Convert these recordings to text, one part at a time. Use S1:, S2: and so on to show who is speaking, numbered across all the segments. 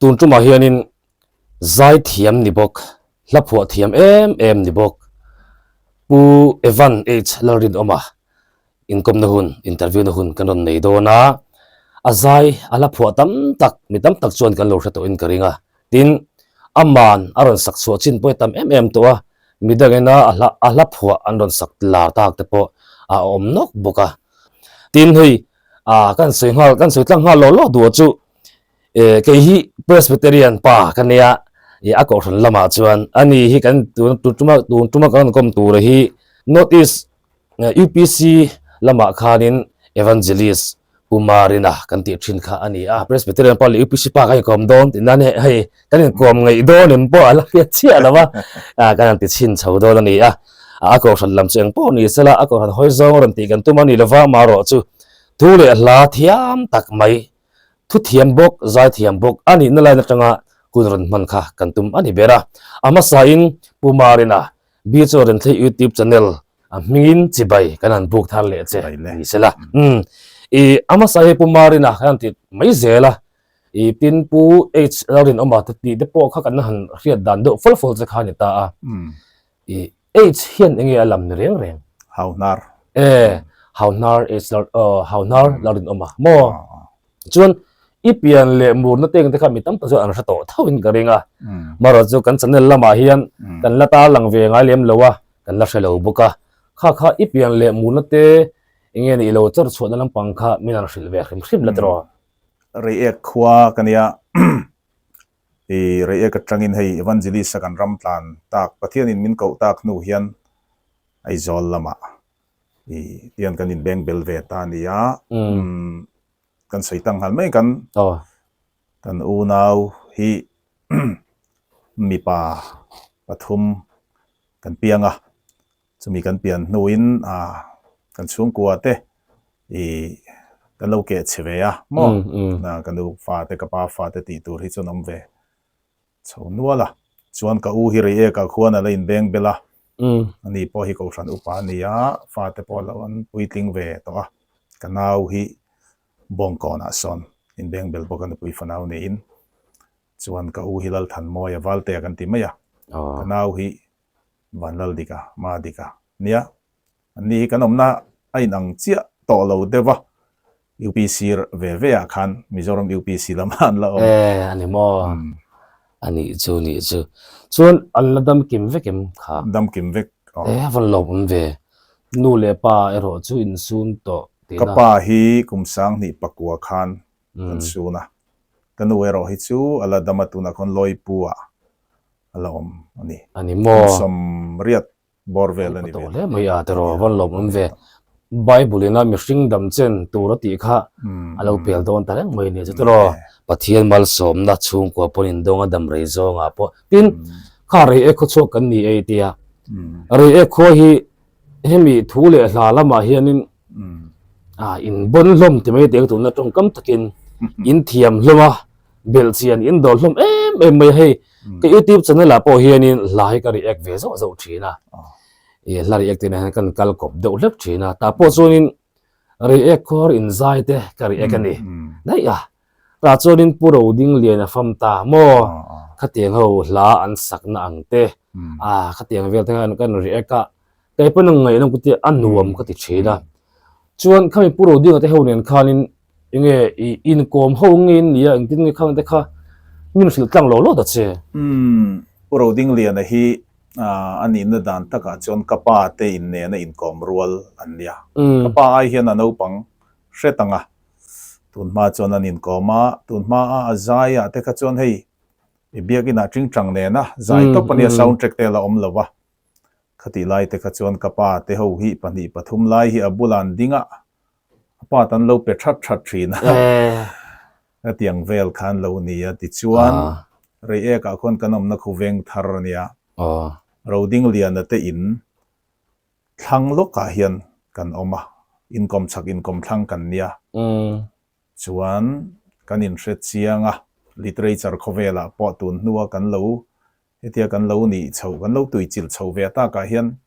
S1: Tun tumah hianin zaithiam ni bawk, hla phuah thiam em em ni bawk Pu Evan H Lalrinawma inkawmna hun, interview na hun kan rawn nei dawn a, a zai a hla phuah tam tak mi tam tak chuan kan lo hre tawhin ka ring a. Tin, aman a rawn sak chhuah chin pawh hi tam em em tawh a, midangina a hla a hla phuah an rawn sak lar tak te pawh a awm nawk bawk a. Tin, hei ah kan sawi nghal kan sawi tlang nghal lawh lawh duh chu eh kei hi Presbyterian pa ka nia ih a kohhran lamah chuan ani hi kan tun tuma tun tuma kan rawn kawm tur hi North East UPC lamah khanin Evangelist Pu Marina kan tih thin kha a ni a, Presbyterian pa leh UPC pa kan inkawm dawn tih nan hei kan inkawm ngaih dawn em pawh a la hriat chiah lo a, kan han ti chhin chho dawn a ni a, a kohhran lam chu eng pawh ni sela a kohhran hawi zawng a rawn tih kan tum a ni lova amaherawh chu thu leh hla thiam tak mai thu thiam bawk zai thiam bawk a nihna line atanga hun rawn hman kha kan tum a ni ber a, a hmasain Pu Marina Biachaw Renthlei YouTube channel A hmingin chibai kan han buk thar leh che ni sela. Umm i a hmasa hi Pu Marina kan han ti mai zel a, i tin Pu H Lalrinawma te tih te pawh kha kan han hriat dan deuh fal fal che kha a ni ta a. I H hian enge a lam ni reng reng?
S2: Hauhnar.
S1: E, Hauhnar H Lal aw Hauhnar Lalrinawma maw? Chuan i pian leh murna teng te kha mi tam tak chuan an hre tawh tho in ka ring a. Marawh chu kan channel lamah hian kan la tarlang ve ngai lem lo a, kan la hre lo bawk a. Kha kha i pian leh murna te eng nge nih lo chawr chhuahna lampang kha min han hrilh ve hrim hrim la tiraw.
S2: Reiek khua ka nia i Reiek atangin hei Evangelist a kan ram tlan tak Pathianin min koh tak hnu hian Aizawl lamah i tian kan inbeng bel ve ta a ni a, kan sawi tang nghal mai kan kan unau hi mipa pathum kan piang a, chumi kan pian hnuin kan chhungkua te i kan lo keh chhe ve a maw ka nu fate ka pa fate tih tur hi chuan awm ve Chho nual a, chuan ka u hi Reiek ah khuan a la inbeng bel a, ani pawh hi Kohhran upa a ni a, fate pawh lo an puitling ve tawh a, ka nau hi Bawngkawnah sawn inbeng bel bawk a nupui fanau niin, chuan ka u hi Lalthanmawia Valtea kan ti mai a, ka nau hi Vanlaldika, Madika nia, Anni hi kan awmna a inang chiah tawh lo deuh va, UPC ve ve ah khan Mizoram UPC lamah an la awm.
S1: E, a ni maw? A nih chu, nih chu. Chuan an la dam kim vek em kha?
S2: Dam kim vek
S1: aw. E, a vawn lawm awm ve. Nu leh pa erawh chu insun tawh
S2: tihna. Ka pa hi kum 20 pakua khan kan sun a, ka nu erawh hi chu a la dam a, tunah khawn Lawipu ah a la awm a ni.
S1: A ni maw?
S2: Kum 80 bawr vel a ni ve.
S1: Tawh hle mai a tiraw van lawm awm ve. Bible ina mihring dam chen tur a tih kha a lo pel dawn ta reng mai a ni chu tiraw. Pathian malsawmna chhungkua pawn in dawng a dam rei zawngah pawh tin kha rei ek khaw chhuak kan ni ei tia. Rei ek khua hi hemi thu leh hla lamah hianin a in bawn hlawm ti mai teng tunna tawngkam takin in thiam hlawm a belhchian in dawl hlawm em em mai a hei. Ka youtube channel ah pawh hianin hla hi ka react ve zauh zauh thin a, ih hla react te hian kan kal kawp deuh hlek thin a, tah pawh chuanin react khawr inzai te ka react a ni daih a, tah chuanin Pu Rodinglian a fam ta maw khatiang ho hla an sakna ang te ah khatiang vel te khan kan react a, kei pawn ang ngaihna ka tia a nuam ka ti thin a, chuan khami Pu Rodinga te ho nen khanin Enge i inkawm ho nge in nia engtin nge khang te kha min hrilh tlang lo lo ta che.
S2: Umm Pu Rodingliana hi a nihna dan takah chuan ka pa te in nena inkawm rual an nia. Ka pa ai hian a naupang hre tang a, tun hma chuan an inkawm a, tun hma a a zai ah te kha chuan hei i biakin ah tingtang nena zai tawp a nia sound track te a la awm lo va. Khatih lai te kha chuan ka pa te ho hi pahnih pathum lai hi a bulah an ding a, A pa tan lo pe that that thin a. Hetiang vel khan lo ni a. Tichuan, Reiek ah khuan kan awmna khu veng thar a nia. Rodingliana te in thlang lawkah hian kan awm a. Inkawm chhak inkawm thlang kan nia. Chuan kan inhre chiang a. Literature khawvelah pawh tun hnua kan lo hetia kan lo nih chhoh, kan lo tuichilh chhoh ve takah hian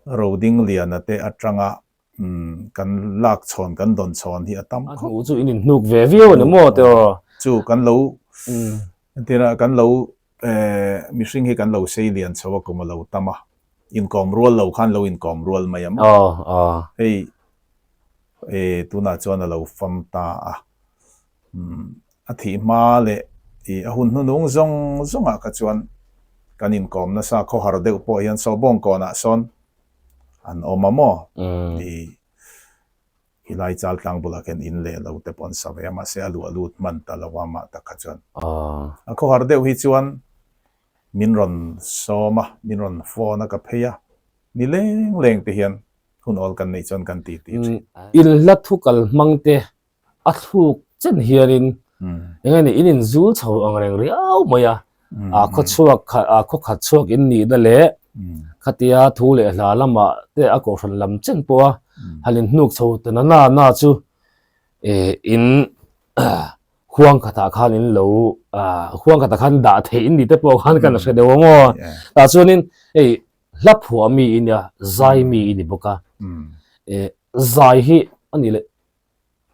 S2: Rodingliana te atanga kan lak chhawn, kan dawn chhawn hi a tam
S1: khawp. A hnu chu in inhnuk ve viau a ni maw tiraw?
S2: Chu kan lo. Entirah kan lo mihring hi kan lo sei lian chho a kum a lo tam a, inkawm rual lo khan lo inkawm rual mai a maw? Hei tunah chuan a lo fam ta a, a thih hma leh a hun hnunung zawng zawngah kha chuan kan inkawm nasa khawhar deuh pawh hian Sawhbawng kawnah sawn an awm a maw? Hi lai chal tlang bulah khian in leh lo te pawh an sa ve a, mahse a luah lut hman ta lo a mah tak kha chuan. A khawhar deuh hi chuan min rawn sawm a, min rawn phone a ka phei a, ni leng leng te hian hun awl kan neih chuan kan ti ti thin.
S1: In hla thu kal hmang te a thluk chen hianin eng nge ni in inzul chho ang reng riau mai a, a khawchhuak khat a khawkhat chhuak in nihna leh khatia thu leh hla lamah te a kohhran lam chen pawha han inhnuk chho ta na na na chu eh in huang khatah khan in lo huang khatah khan dah theih in ni te pawh khan kan hre deuh ang aw. Tah chuanin hei hla phuah mi i nia zai mi i ni bawk a, eh zai hi a nih leh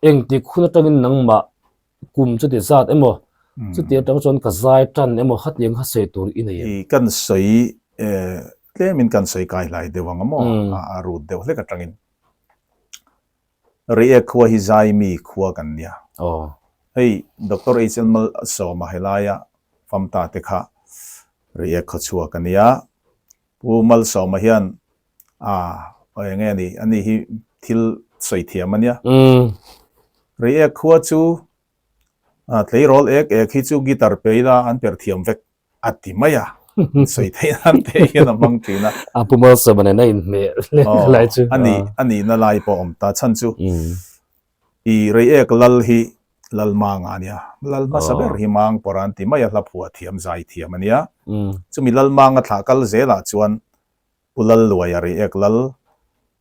S1: Engtik hun atangin nangmah kum chuti zat emaw, chuti atang chuan ka zai tan emaw khatiang kha sawi tur i nei em?
S2: I kan sawi tlemin kan sawi kai hlai deuh ang a maw? A rut deuh hlek atangin. Reiek khua hi zai mi khua kan nia. Hei Doctor HL Malsawma helaia famta te kha Reiek khaw chhuak a nia. Pu Malsawma hian a eng nge ni, ani hi thil sawi thiam a nia. Reiek khua chu tleirawl ek ek hi chu guitar pe ila an per thiam vek a ti mai a, sawi theih nan te hian a hmang thin a.
S1: A Pu Malsawma nen a inhmeh hle lai chu.
S2: A nih, a nihna lai pawh a awm ta. Chhan chu I Reiek lal hi Lal Manga a nia. Lal hmasa ber hi Mang pawr an ti mai a, hla phuah thiam, zai thiam a nia. Chumi Lal Manga thlah kal zelah chuan Pu Lal Luaia Reiek lal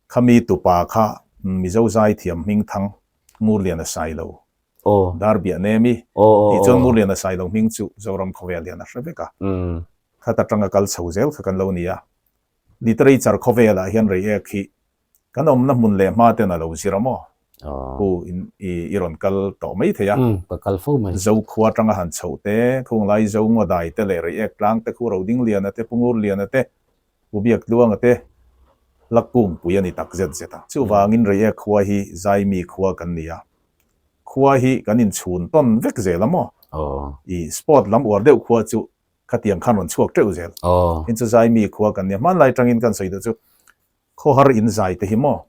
S2: khami tupa kha Mizo zai thiam hming thang Ngurliana Sailo Darbiah Nemi tih chuan Ngurliana Sailo hming chu Zoram khawvel hian a hre vek a. Khat atanga kal chho zel kha kan lo ni a. Literature khawvelah hian Reiek hi Kan awmna hmun leh hma ten a lo zir a maw? Pu in i i rawn kal tawh mai thei a.
S1: Umm ka kal fo mai.
S2: Zo khua atanga han chhoh te, Khunglai Zo Ngaw-dai te leh Reiek tlang te, Khu Rodingliana te, Pu Ngurliana te, Pu Biaktluanga te la kungpui a ni tak zet zet a. Chuvangin Reiek khua hi Zaimi khua kan ni a. Khua hi kan inchhun tawn vek zel a maw? I sport lam uar deuh khua chu khatiang khan rawn chhuak teuh zel. Tin chu Zaimi khua kan ni a. Hmanlai atangin kan sawi duh chu Khawhar in zai te hi maw?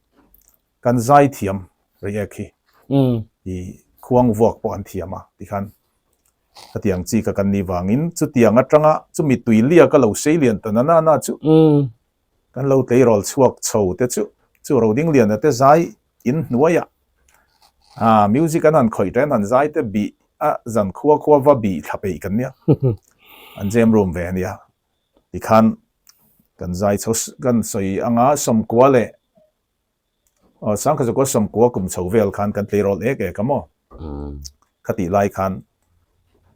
S2: Kan zai thiam Reiek hi i khuang vuak pawh an thiam a tikhan khatiang chi kha kan nih vangin chutiang atanga chumi tui liak a lo sei lian ta na na na chu kan lo tleirawl chhuak chho te chu chu roding liana te zai in hnuaiah ah music an han khawih tan han zai te bih a zan khua khua va bih thla peih kan nia an jam room ve ania. Tikhan kan zai chho kan sawi anga sawmkua leh aw sangkhat zakua sawmkua kum chho vel khan kan tleirawl ek ek a maw? Khatih lai khan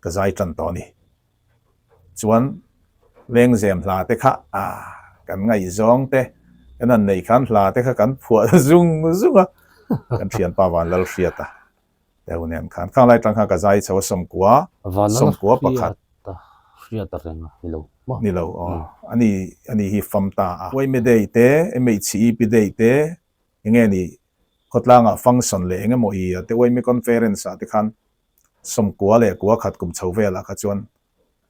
S2: ka zai tan tawh a ni. Chuan lengzem hla te kha ah kan ngaihzawng te kan han neih khan hla te kha kan phuah zung zung a, kan thianpa Vanlalhriat a. Deuh nen khan khang lai tang khan ka zai chho a sawmkua sawmkua pakhat
S1: hriat a reng a ni lo
S2: maw? Ni lo aw ani ani hi fam ta a. Uaime day te MHCEP day te enge ni khawtlangah function leh eng emaw i a te uaime conference ah te khan sawmkua leh kua khat kum chho velah kha chuan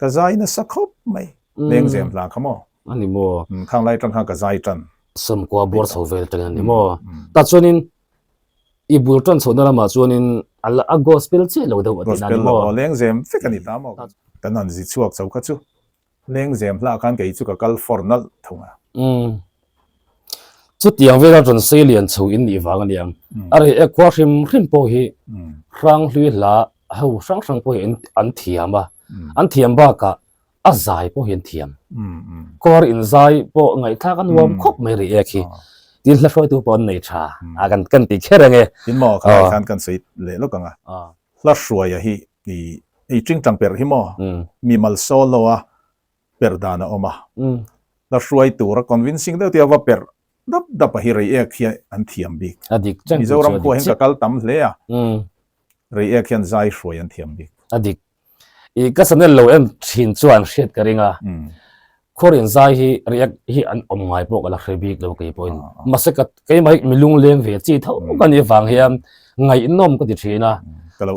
S2: ka zai nasa khawp mai lengzem hla kha maw?
S1: A ni maw?
S2: Khang lai tang khan ka zai tan.
S1: Sawmkua bawr chho vel tang a ni maw? Tah chuanin I bul tan chhohna lamah chuanin a la a gospel chiah lo deuh a tihna
S2: ni maw? Gospel lo aw, lengzem vek a ni ta maw? Kan han zi chhuak chho kha chu lengzem hlah khan kei chu ka kal fawr nalh thung a.
S1: Umm. Chutiang vela rawn sei lian chho in nih vang a niang. A rei ek khua hrim hrim pawh hi hranghlui hla ho hrang hrang pawh hi an thiam a. An thiam bakah a zai pawh hi an thiam. Kawr in zai pawh ngaihthlak a nuam khawp mai rih ek hi. Tin hla hruaitu pawh an nei tha a kan kan ti kher ang e.
S2: Tin maw khalai khan kan sawi leh lawk ang a. Hla hruaia hi i ei tingtang perh hi maw mimal solo a perh dan a awm a. Hla hruai tura convincing deuh tia va perh dap dap a hi rei ek hi an thiam bik.
S1: A dik
S2: chiang Mizoram khua hian ka kal tam hle a. Rei ek hian zai hruai an thiam bik.
S1: A dik. I ka channel lo en thin chuan hriat ka ring a. Khuarin zai hi react hi an awm ngai pawh ka la hre bik lo kei pawhin. Mahse ka keimah hi mi lungleng ve chi tho ka nih avang hian ngaihnawm ka ti thin a.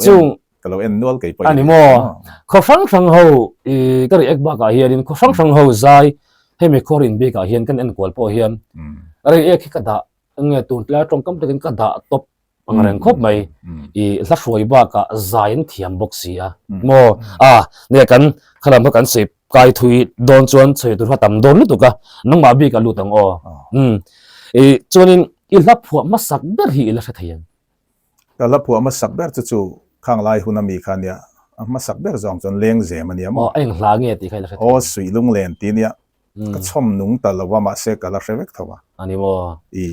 S2: Chung ka lo en nual kei pawhin.
S1: A ni maw? Khaw hrang hrang ho i ka react bakah hianin khaw hrang hrang ho zai hemi khuarin bikah hian kan enkual pawh hian react hi ka dah nge tun tlai tawngkam takin ka dah tawp ang reng khawp mai i hla hruai bakah zai an thiam bawk si a maw a nge kan khalam kha kan sawi kai thui dawn chuan sawi tur kha tam dawn lutuk a nangmah bik a lut ang aw um i chuanin i hla phuah hmasak ber hi i la hre thei ang
S2: ka hla phuah hmasak ber chu chu khang lai hun ami kha nia a hmasak ber zawng chuan leng zem ania
S1: maw aw eng hla nge tih kha i la hre
S2: thei aw suih lunglen ti nia ka chhawm nung ta lo a mahse ka la hre vek tho a.
S1: A ni maw?
S2: I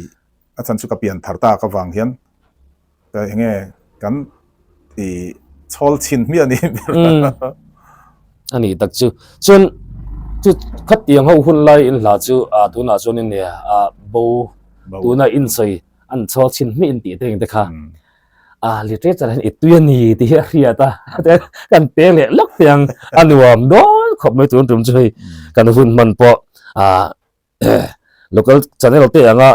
S2: a chhan chu ka pian thar tak avang hian ka enge kan i chhawl chhin hmiah ni ber.
S1: A ni tak chu. Chuan chu khatiang ho hun lai in hla chu a tunah chuan in nia a bo tuna in sawi an chhawl chhin hmiah in tih te eng te kha. A literature hian i tui a ni tih hi a hriat a, kan pe leh lawk te ang a nuam dawn khawp mai tun tum chu hei kan hun hman pawh ah local channel te anga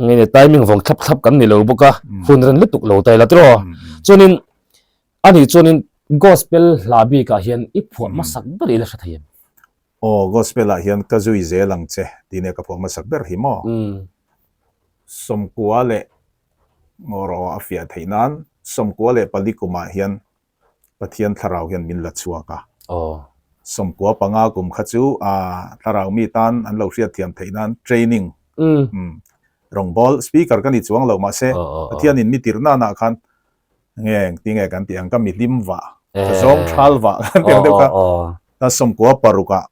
S1: nge ni timing vawng thlap thlap kan ni lo bawk a hun ren lutuk lo ta ila tiraw chuanin a nih chuanin gospel hla bikah hian i phuah hmasak ber ila hre thei em?
S2: Aw gospel ah hian ka zui zel ang che tih nia ka phuah hmasak ber hi maw? Sawmkua leh Ngawrawh a fiah theih nan 94 kumah hian Pathian thlarau hian min la chhuak a. 95 kum kha chu a thlarau mi tan an lo hriatthiam theih nan training rawngbâwl speaker ka ni chuang lo mahse Pathianin mi tirh nanah khan nge engtinge kan tih ang ka mi hlim vah ka zawng thal vah kan tih ang deuh kha ta 96 ah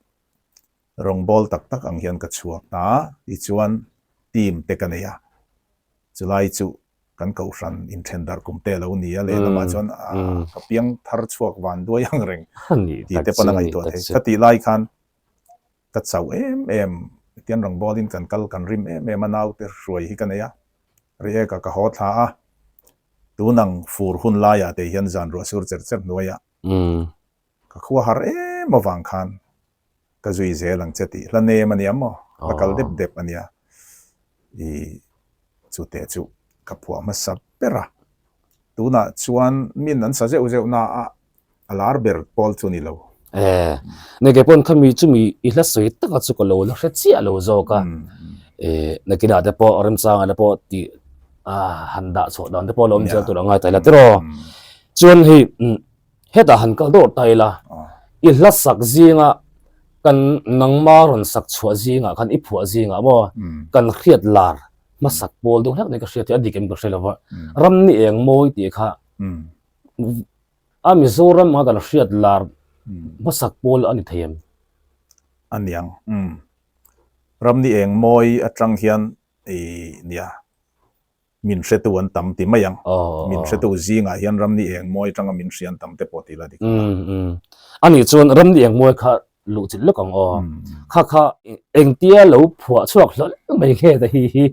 S2: Rawngbâwl tak tak ang hian ka chhuak ta tichuan team te ka nei a, chulai chu kan kohhran inthen darh kum te lo ni a, lehlamah chuan ka piang thar chhuak van duai ang reng tih te pawn a ngaihtuah thei. Ka tih lai khan ka chauh em em, hetiang rawngbâwlin kan kal kan rim em em a, naute hruai hi ka nei a, Reiek-a ka haw thla a, tunang fur hun laiah te hian zan ruah sur cher cher hnuaiah Ka khua har em avang khan ka zui zel ang che tih hla nem a nia maw? Hla kal dep dep a nia. I chute chu ka phuah hmasa ber a. Tunah chuan min an sa zeuh zeuh na a, a lar ber pawl chu ni lo.
S1: E, nei kei pawn khami chumi i hla sawi taka chu ka lo la hre chiah lo zawk a. E, nakinah te pawh remchangah te pawh tih a han dah chhuah dan te pawh a lo awm zel tur a ngai ta ila tiraw. Chuan hei Hetah han kal dawr ta ila, i hla sak zinga kan nangma rawn sak chhuah zingah khan i phuah zingah maw kan hriat lar hmasak pawl deuh hlek nei ka hriat hi a dik em ka hre lo va, ram ni eng mawi tih kha a Mizoram anga kan hriat lar hmasak pawl a ni thei em?
S2: A niang. Ram ni eng mawi atang hian i nia. Min hretu an tam ti mai ang. Min hretu zingah hian Ramni Engmawi atanga min hria an tam te pawh ti la dik ang
S1: a. A nih chuan Ramni Engmawi kha luh chilh lawk ang aw. Kha kha engtia lo phuah chhuak hlawl mai nge ta hi hi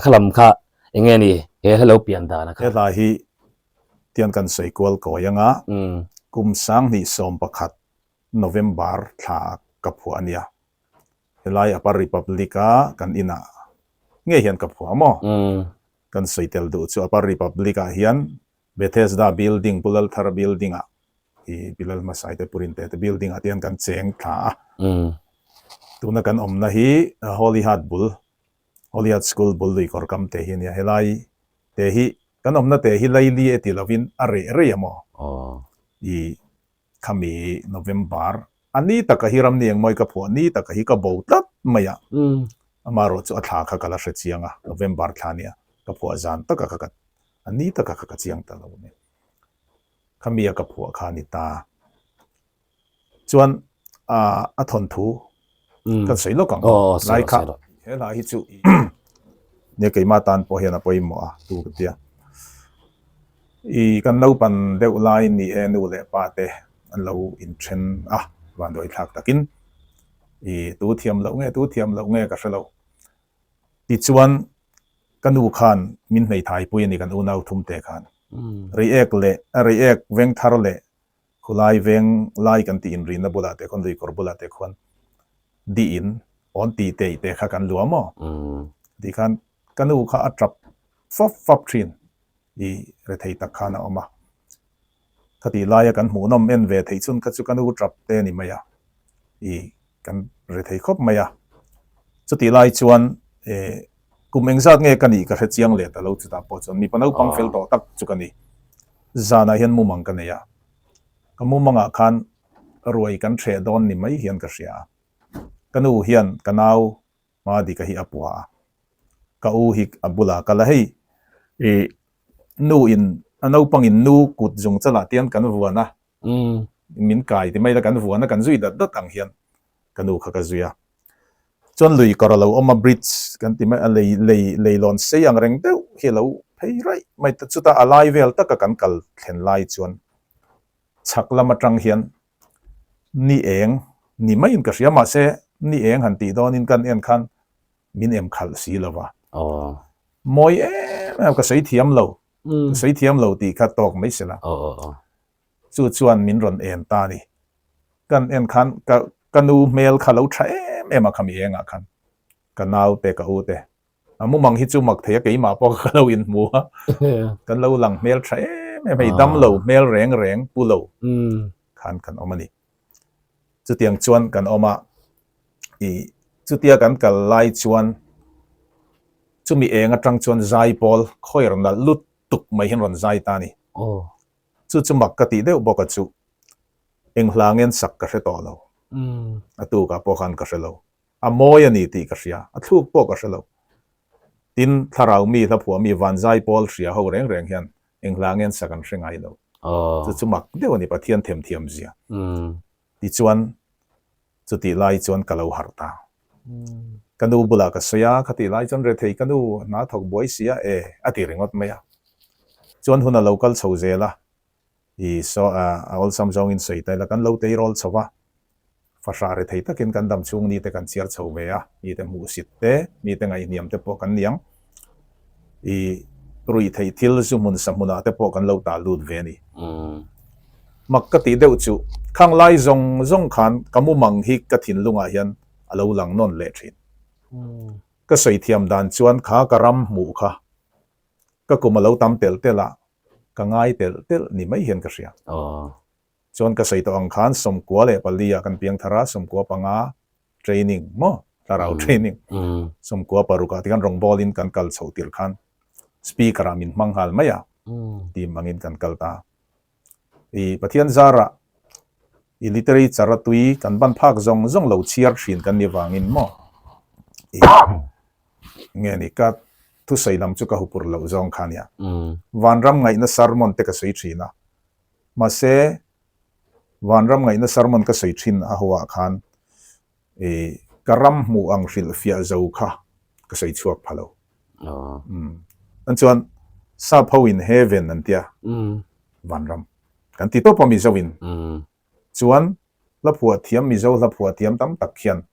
S1: kha lam kha eng nge ni he hla lo pian dan a kha.
S2: He hla hi tian kan sawi kual kawi anga kum 2011 November thla ka phuah a nia. Helai Upper Republic a kan inah ngei hian ka phuah maw? Kan sawi tel duh chu Upper Republic ah hian Bethesda building, Pu Lalthara building ah i Pi Lalhmasai te Pu Rinte te building ah te hian kan cheng thla a. Tuna kan awmna hi Holy Heart bul, Holy Heart School bul lui kawr kam te hi a nia. Helai te hi kan awmna te hi Laili e ti lovin a reh rei a maw? I Khami November a ni taka hi Ramni Engmawi ka phuah ni taka hi ka bo tlat mai a, amaherawh chu a thla kha ka la hre chiang a, November thla nia ka phuah zan taka kha ka a ni taka kha ka chiang ta lo a ni. Khami a ka phuah kha a ni ta. Chuan a thawnthu kan sawi lawk ang lai kha he hla hi chu nia keimah tan pawh hian a pawimawh a tu ka tia i kan naupan deuh lai ni e nu leh pa te an lo inthen a vanduai thlak takin i tu thiam loh nge tu thiam loh nge ka hre lo tichuan ka nu khan min hmeithai pui a ni kan unau thum te khan reiek leh reiek vengthar leh. Khulai veng lai kan tih inrihna bulah te khuan luikawr bulah te khuan di in awn ti tei te kha kan luah maw? Tih khan ka nu kha a tap fap fap thin i rethei tak khan a awm a. Khatih laia kan hmuhnawm en ve theih chhun kha chu ka nu tap te a ni mai a, i kan rethei khawp mai a. Chutih lai chuan kum engzat nge ka nih ka hre chiang leh ta lo chutah pawh chuan mipa naupang fel tawh tak chu ka ni. Zanah hian mumang ka nei a, ka mumangah khan ruai kan hreh dawn ni mai hian ka hria a. Ka nu hian ka nau hma dika hi a pua a, ka u hi a bulah kal a, hei i nu in a naupang in nu kut zung chalah te hian kan vuan a, min kai ti mai la kan vuan a kan zui dat dat ang hian ka nu kha ka zui a. Chuan lui kawr a lo awm a, bridge kan ti mai a, lei lei leilawn sei ang reng deuh hi a lo phei raih mai ta, chutah a lai vel taka kan kal thlen lai chuan chhak lam atang hian ni eng ni maiin ka hria mahse ni eng han tih dawnin kan en khan min em khalh si lo va. Mawi em em ka sawi thiam lo, ka sawi thiam lo tih kha tawk mai se la. Chu chuan min rawn en ta a ni. Kan en khan ka ka nu hmel kha lo tha em em a khami engah khan ka nau te ka u te A mumang hi chu mak thei a keimah pawh ka lo inhmu a, kan lo lang hmel tha em em hei dam lo hmel reng reng pu lo khan kan awm a ni. Chutiang chuan kan awm a, i chutia kan kal lai chuan chumi eng atang chuan zai pawl khawi rawn nalh lut tuk mai hian rawn zai ta a ni. Chu chu mak ka tih deuh bawk a chu eng hla ngen sak ka hre tawh lo, a tukah pawh khan ka hre lo. A mawi a ni tih ka hria, a thluk pawh ka hre lo. Tin, thlarau mi, hlaphuah mi, vanzai pawl hria ho reng reng hian eng hla ngen sak an hre ngai lo. Chu chu mak deuh a ni, Pathian themthiam zia. Tichuan, chutih lai chuan ka lo harh ta. Ka nu bulah ka sawi a, khatih lai chuan rethei ka nu hna thawk buai si a, e, a ti ringawt mai a. Chuan hun a lo kal chho zel a, I saw a awlsam zawngin sawi ta ila kan lo teirawl chho va, fahrah ri thei takin kan dam chhung nite kan chhiar chho ve a, mite hmuhsit te, mite ngaihhniam te pawh kan ni ang. I ruih theih thil zu hmun sa hmunah te pawh kan lo tah lut ve a ni. Mak ka tih deuh chu khang lai zawng zawng khan ka mumang hi ka thinlungah hian a lo lang nawn leh thin. Ka sawi thiam dan chuan kha ka ram hmuh kha ka kum a lo tam telh telh a, ka ngai telh telh ni mai hian ka hria. Chuan ka sawi tawh ang khan 94 ah kan piang thar a, 95 training maw, thlarau training, 96 ah tikhan rawngbâwl in kan kal chhoh tirh khan speaker ah min hmang nghal mai a, team angin kan kal ta. I Pathian zarah i literature a tui kan ban phak zawng zawng lo chhiar thin kan ni vangin maw i nge ni ka thusawi lam chu ka hupur loh zawng kha nia. Vanram ngaihna sermon te ka sawi thin a, mahse vanram ngaihna sermon ka sawi thin a ho ah khan i ka ram hmuh ang hrilh fiah zo kha ka sawi chhuak pha lo. An chuan sap ho in heaven an tia vanram kan ti tawp a Mizo in chuan hla phuah thiam Mizo hla phuah thiam tam tak khian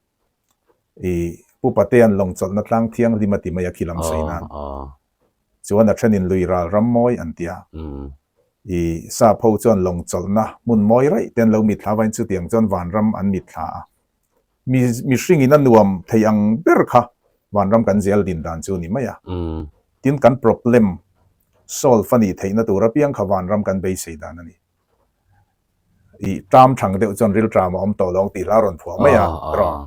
S2: i Pu Patea'n lawng chawlhna tlang thianghlim a ti mai a khi lam sawi nan chuan a then in lui ral ram mawi an tia i sap ho chuan lawng chawlhna hmun mawi raih te an lo mitthla vain chutiang chuan vanram an mitthla a Mi mihringin a nuam thei ang ber kha vanram kan zel din dan chu ni mai a. Tin, kan problem solve a nih theihna tur apiang kha vanram kan beisei dan a ni. I ṭam thang deuh chuan rilṭam a awm tawh lo ang tih hla rawn phuah mai a, rawh.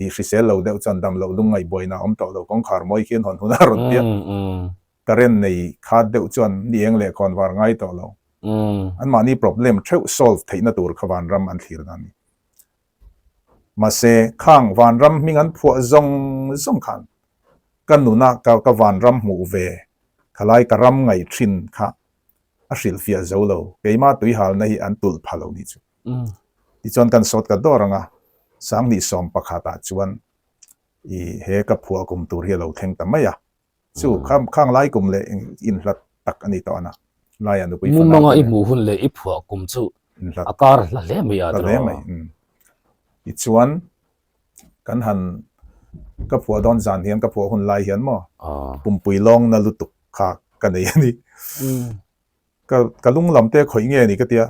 S2: I hrisel lo deuh chuan dam loh lungngaih buaina a awm tawh lo, kawngkhar mawi khian hawn hun a rawn piah. Current nei khat deuh chuan ni eng leh khawn var ngai tawh lo. Anmahni problem theuh solve theihna tur kha vanram an thlir dan a ni. Mahse, khang vanram hming an phuah zawng zawng khan ka nuna ka ka vanram hmuh ve khalai ka ram ngaih thin kha a hrilhfiah zo lo, keimah tuihalna hi an tulh pha lo nih chu. Tichuan kan sawt ka dawr ang a, 2011 ah chuan i he ka phuah kum tur hi a lo thleng ta mai a. Chu kham khang lai kum leh inhlat tak a ni tawh a na. Laia nupui fanau
S1: Mumanga i hmuh hun leh i phuah kum chu a kar hla hle mai a
S2: tiraw? Hla hle mai. Tichuan kan han ka phuah dawn zan hian ka phuah hun lai hian maw pumpui lawngna lutuk kha ka nei a ni. Ka ka lung lam te khawih nge ni ka tia.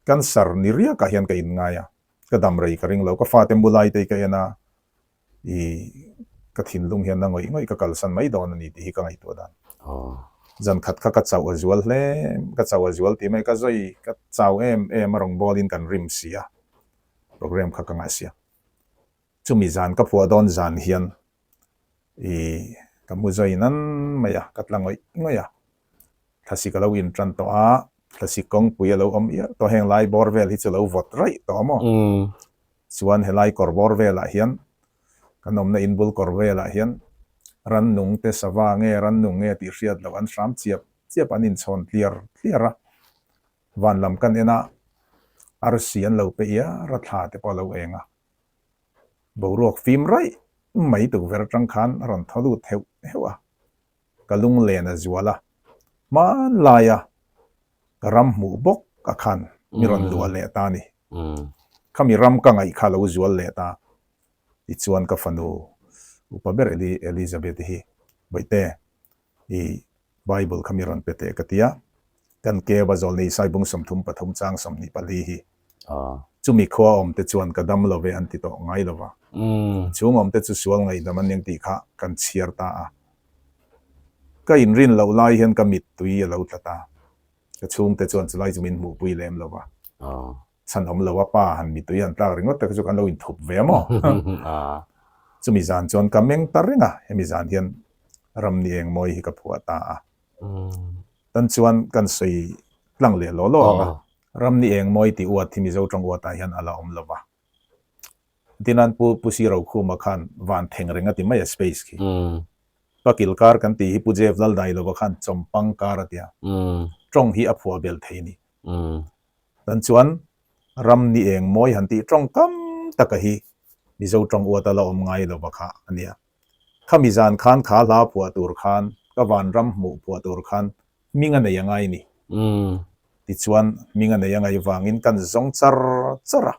S2: Cancer ni riakah hian ka inngai a, ka dam rei ka ring lo. Ka fate mu lai te hi ka en a, i ka thinlung hian a ngawih ngawih ka kalsan mai dawn a ni tih hi ka ngaihtuah dan. Zan khat kha ka chauh a zual hle, ka chauh a zual tih mai ka zawi ka chau em em a rawngbawlin kan rim si a, program kha ka ngaih si a. Chumi zan ka phuah dawn zan hian i ka mu zawi nan mai a, ka tla ngawih ngawih a. Thlasik a lo intan tawh a, thlasik kawngpui a lo awm iar tawh heng lai bawr vel hi chu lo vawt raih tawh a maw? Chuan helai kawr bawr velah hian kan awmna in bul kawr velah hian rannung te sava nge rannung nge tih hriat loh an hram chiap chiap an inchhawn tliar tliar a. Van lam kan en a, arsi an lo pe iar a thla te pawh a lo eng a. Boruak fim raih mai tukverh atang khan a rawn thaw lut heuh heuh a. Ka lunglen a zual a, hmanlaia ka ram hmuh bawk a khan mi rawn luah leh ta a ni. Khami ram ka ngaih kha a lo zual leh ta. Tichuan ka fanu upa ber Elizabeth hi Bawihte i Bible kha mi rawn pe teh ka ti a, kan keu a zawlnei Saibung 33 chang 24 hi chumi khua awm te chuan ka dam lo ve an ti tawh ngai lo va, chhung awm te chu sual ngaihdam an ning tih kha kan chhiar ta a. Ka inrin loh lai hian ka mittui a lo tla ta. Ka chhungte chuan chulai chu min hmuhpui lem lo va. Chhan awm lo a pa han mittui han tlak ringawt te kha chu kan lo inthup ve a maw? Chumi zan chuan ka meng ta reng a, hemi zan hian Ramni Engmawi hi ka phuah ta a. Tan chuan kan sawi tlang leh law law ang a, Ramni Engmawi tih uat hi Mizo tawng uatah hian a la awm lo va. Tinan Pu Pu Si Rokhuma khan van theng reng a ti mai a space khi. Pakil kar kan tih hi Pu Jeff Laldailova khan chawmpang kar a ti a. Tawng hi a phuah bel thei a ni. Tan chuan ram ni eng mawi han tih tawngkam taka hi Mizo tawng uat a la awm ngai lova kha a nia. Khami zan khan kha hla phuah tur khan ka vanram hmuh phuah tur khan hming a nei a ngai ni. Tichuan hming a nei a ngaih vangin kan zawng char char a.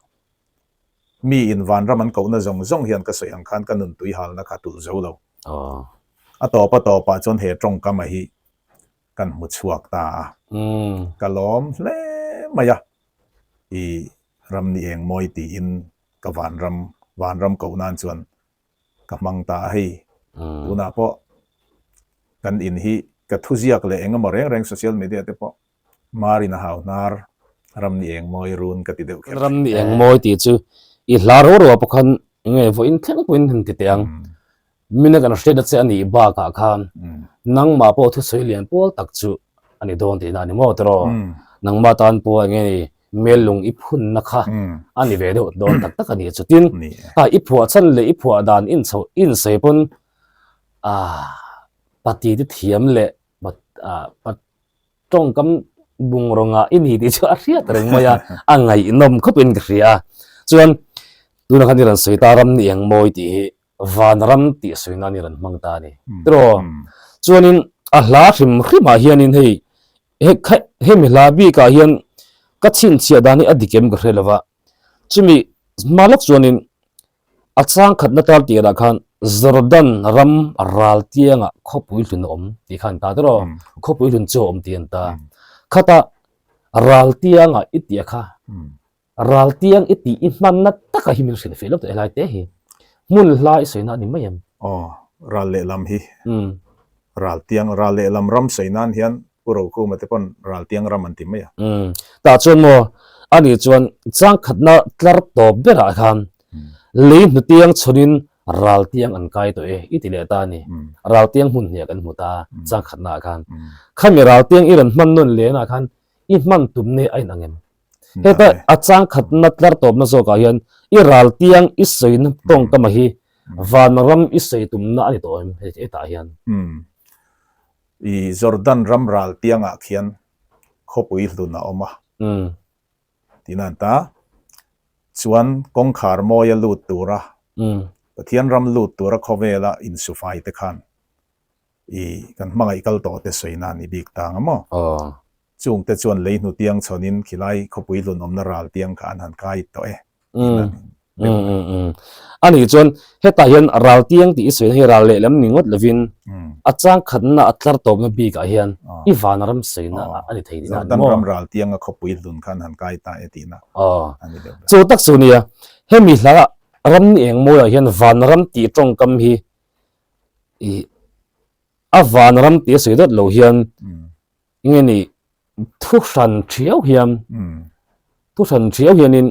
S2: Mi in vanram an kohna zawng zawng hian ka sawi ang khan ka nun tui halna kha tulh zo lo. A tawp a tawpah chuan he tawngkama hi kan hmu chhuak ta a. Ka lawm hle mai a, i ram ni eng mawi tiin ka vanram vanram koh nan chuan ka hmang ta a hei. Tunah pawh kan in hi ka thuziak leh eng emaw reng reng social media te pawh Marin a hau hnar, ram ni eng mawi run ka ti deuh kher.
S1: Ram ni eng mawi tih chu i hla ro ro ah pawh khan enge vawiin thleng pawhin han ti teh ang. Mina kan hriatna che a nih bakah khan nangmah pawh thusawi lian pawl tak chu a ni dawn tihna a ni maw tiraw? Nangmah tan pawh enge ni mel lung i phunna kha a ni ve deuh dawn tak tak a ni chu. Tin, i phuah chhan leh i phuah dan inchhoh insawi pawn ah pati te thiam leh ah tawngkam bungrawnga i ni tih chu a hriat reng mai a, a ngaihnawm khawpin ka hria a. Chuan tunah khan i rawn sawi ta ram ni eng mawi tih hi vanram tih sawi nan i rawn hmang ta a ni. Tiraw? Chuanin a hla hrim hrimah hianin hei hemi hla bikah hian ka chhinchhiah dan hi a dik em ka hre lo va, chumi hma lawk chuanin A chang khatna tar tirah khan Jordan ram ral tiangah khawpui hlun a awm tih kha an ta tiraw? Khawpui hlun chu a awm tih an ta. Khata ral tiangah i tih a kha ral tiang i tih i hmanna taka hi min hrilh feh lawk tawh helai te hi. Hmun hla i sawi na a ni mai em?
S2: Aw, ral lehlam hi. Ral tiang, ral lehlam ram sawi nan hian Pu Rokhuma te pawn ral tiang ram an ti mai a.
S1: Umm, tah chuan maw, ani chuan changkhatna tlar tawp berah khan lei hnutiang chhawnin ral tiang an kai tawh e i ti leh ta a ni. Ral tiang hmun hniah kan hmu ta changkhatna ah khan. Khami ral tiang i rawn hman nawn lehna khan i hman tum nei a inang em? Heta a changkhatna tlar tawpna zawkah hian i ral tiang i sawina tawngkama hi vanram i sawi tumna a ni tawh em hetah hian?
S2: Umm, I Jordan ram ral tiangah khian khawpui hlun a awm a. Tiin an ta. Chuan kawngkhar mawia lut tura, Pathian ram lut tura khawvela insufai te khan i kan hmangaih kal tawh te sawi nan i bik ta ang a maw? Chung te chuan lei hnu tiang chhawnin khilai khawpui hlun awmna ral tiang kha an han kai tawh e. Tiin an.
S1: A nih chuan hetah hian Raltiang tih i sawina hi ral lehlam ni ngawt lovin a chang khatna a tlar tawpna bikah hian i vanram sawina a ni thei tihna a ni maw?
S2: Jordan ram Raltianga khawpui hlun khan han kai ta e tihna a ni deuh ber.
S1: Chu tak chu nia, hemi hla ram ni eng mawiah hian vanram tih tawngkam hi i a vanram tih a sawi dawt lo hian Nge ni thu hran thiau hian thu hran thiau hianin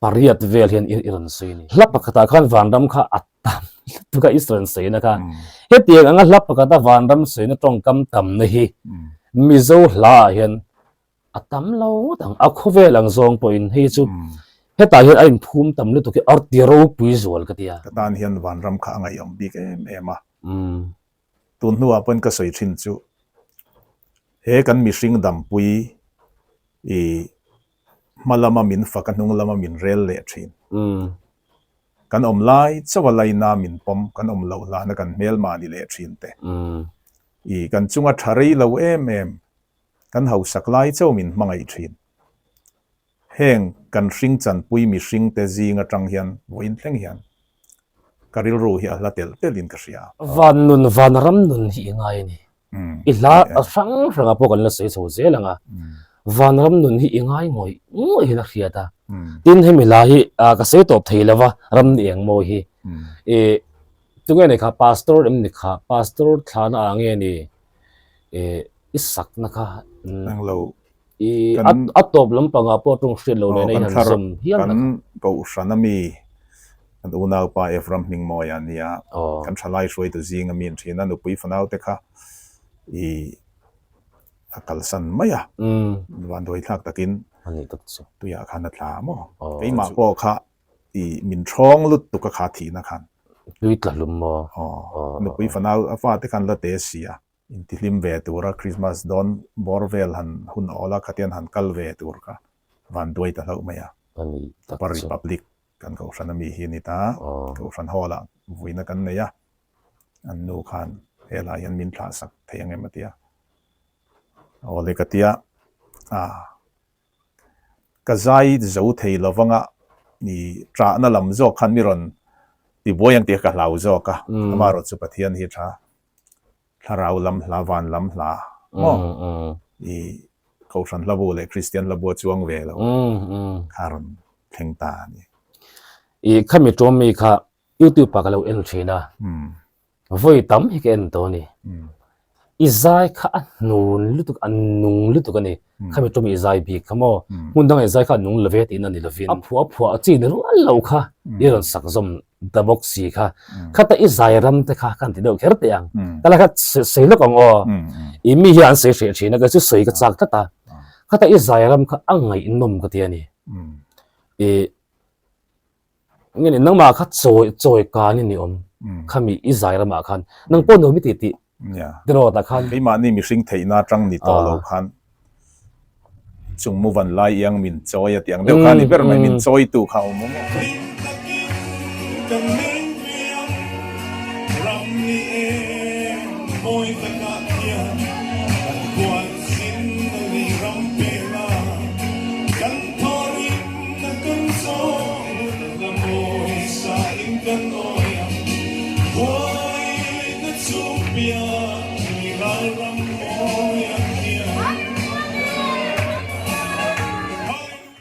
S1: pariat vel hian i rawn sawi a ni. Hla pakhatah khan vanram kha a tam lutuk a i rawn sawina kha. Hetiang anga hla pakhata vanram sawina tawngkam tamna hi Mizo hlaah hian a tam lo ngawt ang. A khawvel ang zawng pawhin hei chu hetah hian a inphum tam lutuk hi a ti ropui zual ka ti a.
S2: Ka tan hian vanram kha a ngaihawm bik em em a. Tun hnuah pawhin ka sawi thin chu he kan mihring dampui i hma lama min fak a hnung lama min rel leh thin. Kan awm lai chauh a laina min pawm, kan awm loh hlana kan hmelma ni leh thin te. I kan chunga tha rei lo em em, kan hausak lai chauh min hmangaih thin. Heng kan hring chanpui mihring te zing atang hian vawiin thleng hian ka rilru hi a hla telh telh in ka hria.
S1: Van nun, van ram nun hi i ngai a ni. I hla hrang hrang ah pawh kan la sawi chho zel ang a. Van ram nun hi i ngai ngawih ngawih hian a hriat a. Tin hemi hla hi ka sawi tawp thei lo va, ram ni eng mawi hi. I tunge ni kha pastor em ni kha, pastor thlana ah nge ni i sakna kha.
S2: Englo
S1: I a tawp lampangah pawh tawng hriat lo nena i han zawm hial
S2: na kha. Kan Kohhran a mi kan unaupa Ephraim Hmingmawia a nia, kan thalai hruaitu zing a mi an thin a, nupui fanau te kha i a kalsan mai a, vanduai thlak takin tuiah khan a tla maw? Keimah pawh kha i min thawng lutuk a kha thihna khan.
S1: Tui tla hlum maw?
S2: Nupui fanau a fate khan la te si a. Intihlim ve tura Christmas dawn bawr vel han hun awl a, khatian han kal ve tur kha van duai ta hlauh mai a. Upper Republic kan Kohhran ami hi a ni ta. Kohhran hall ah vuina kan nei a, an nu khan helai hian min thlah sak thei ang em a ti a. Aw le ka ti a, ah. Ka zai zo thei lo vanga i ṭahna lam zawk khan mi rawn ti buai ang tih kha ka hlau zawk a, amaherawhchu Pathian hi ṭha thlarau lam hla, van lam hla maw i Kohhran hlabu leh Kristian hlabu a chuang ve lo kha rawn thleng ta a ni.
S1: I khami ṭawmmi kha YouTube ah ka lo en ṭhin a. Vawi tam hi ka en tawh a ni. I zai kha a hnun lutuk, a nung lutuk a ni. Khami ṭawm i zai bik kha maw? Hmun dangah i zai kha a nung lo ve tiin a ni lovin. A phuah phuah a chi ni rual lo kha i rawn sak zawm ta bawk si kha. Khata i zai ram te kha kan ti deuh kher teh ang. Ka la kha sawi lawk ang aw. I mi hian an sawi hreh ṭhin a, kei chu sawi ka chak tlat a. Khata i zai ram kha a ngaihnawm ka ti a ni. I Nge ni nangmah kha chawi chawi kan i ni awm khami i zai ramah khan nang pawh nuam i tih tih tiraw tah khan.
S2: Keimahni mihring theihna atang ni tawh lo khan chung mu van lai iang min chawi a tih ang deuh kha a ni ber mai min chawitu kha a awm awm awm.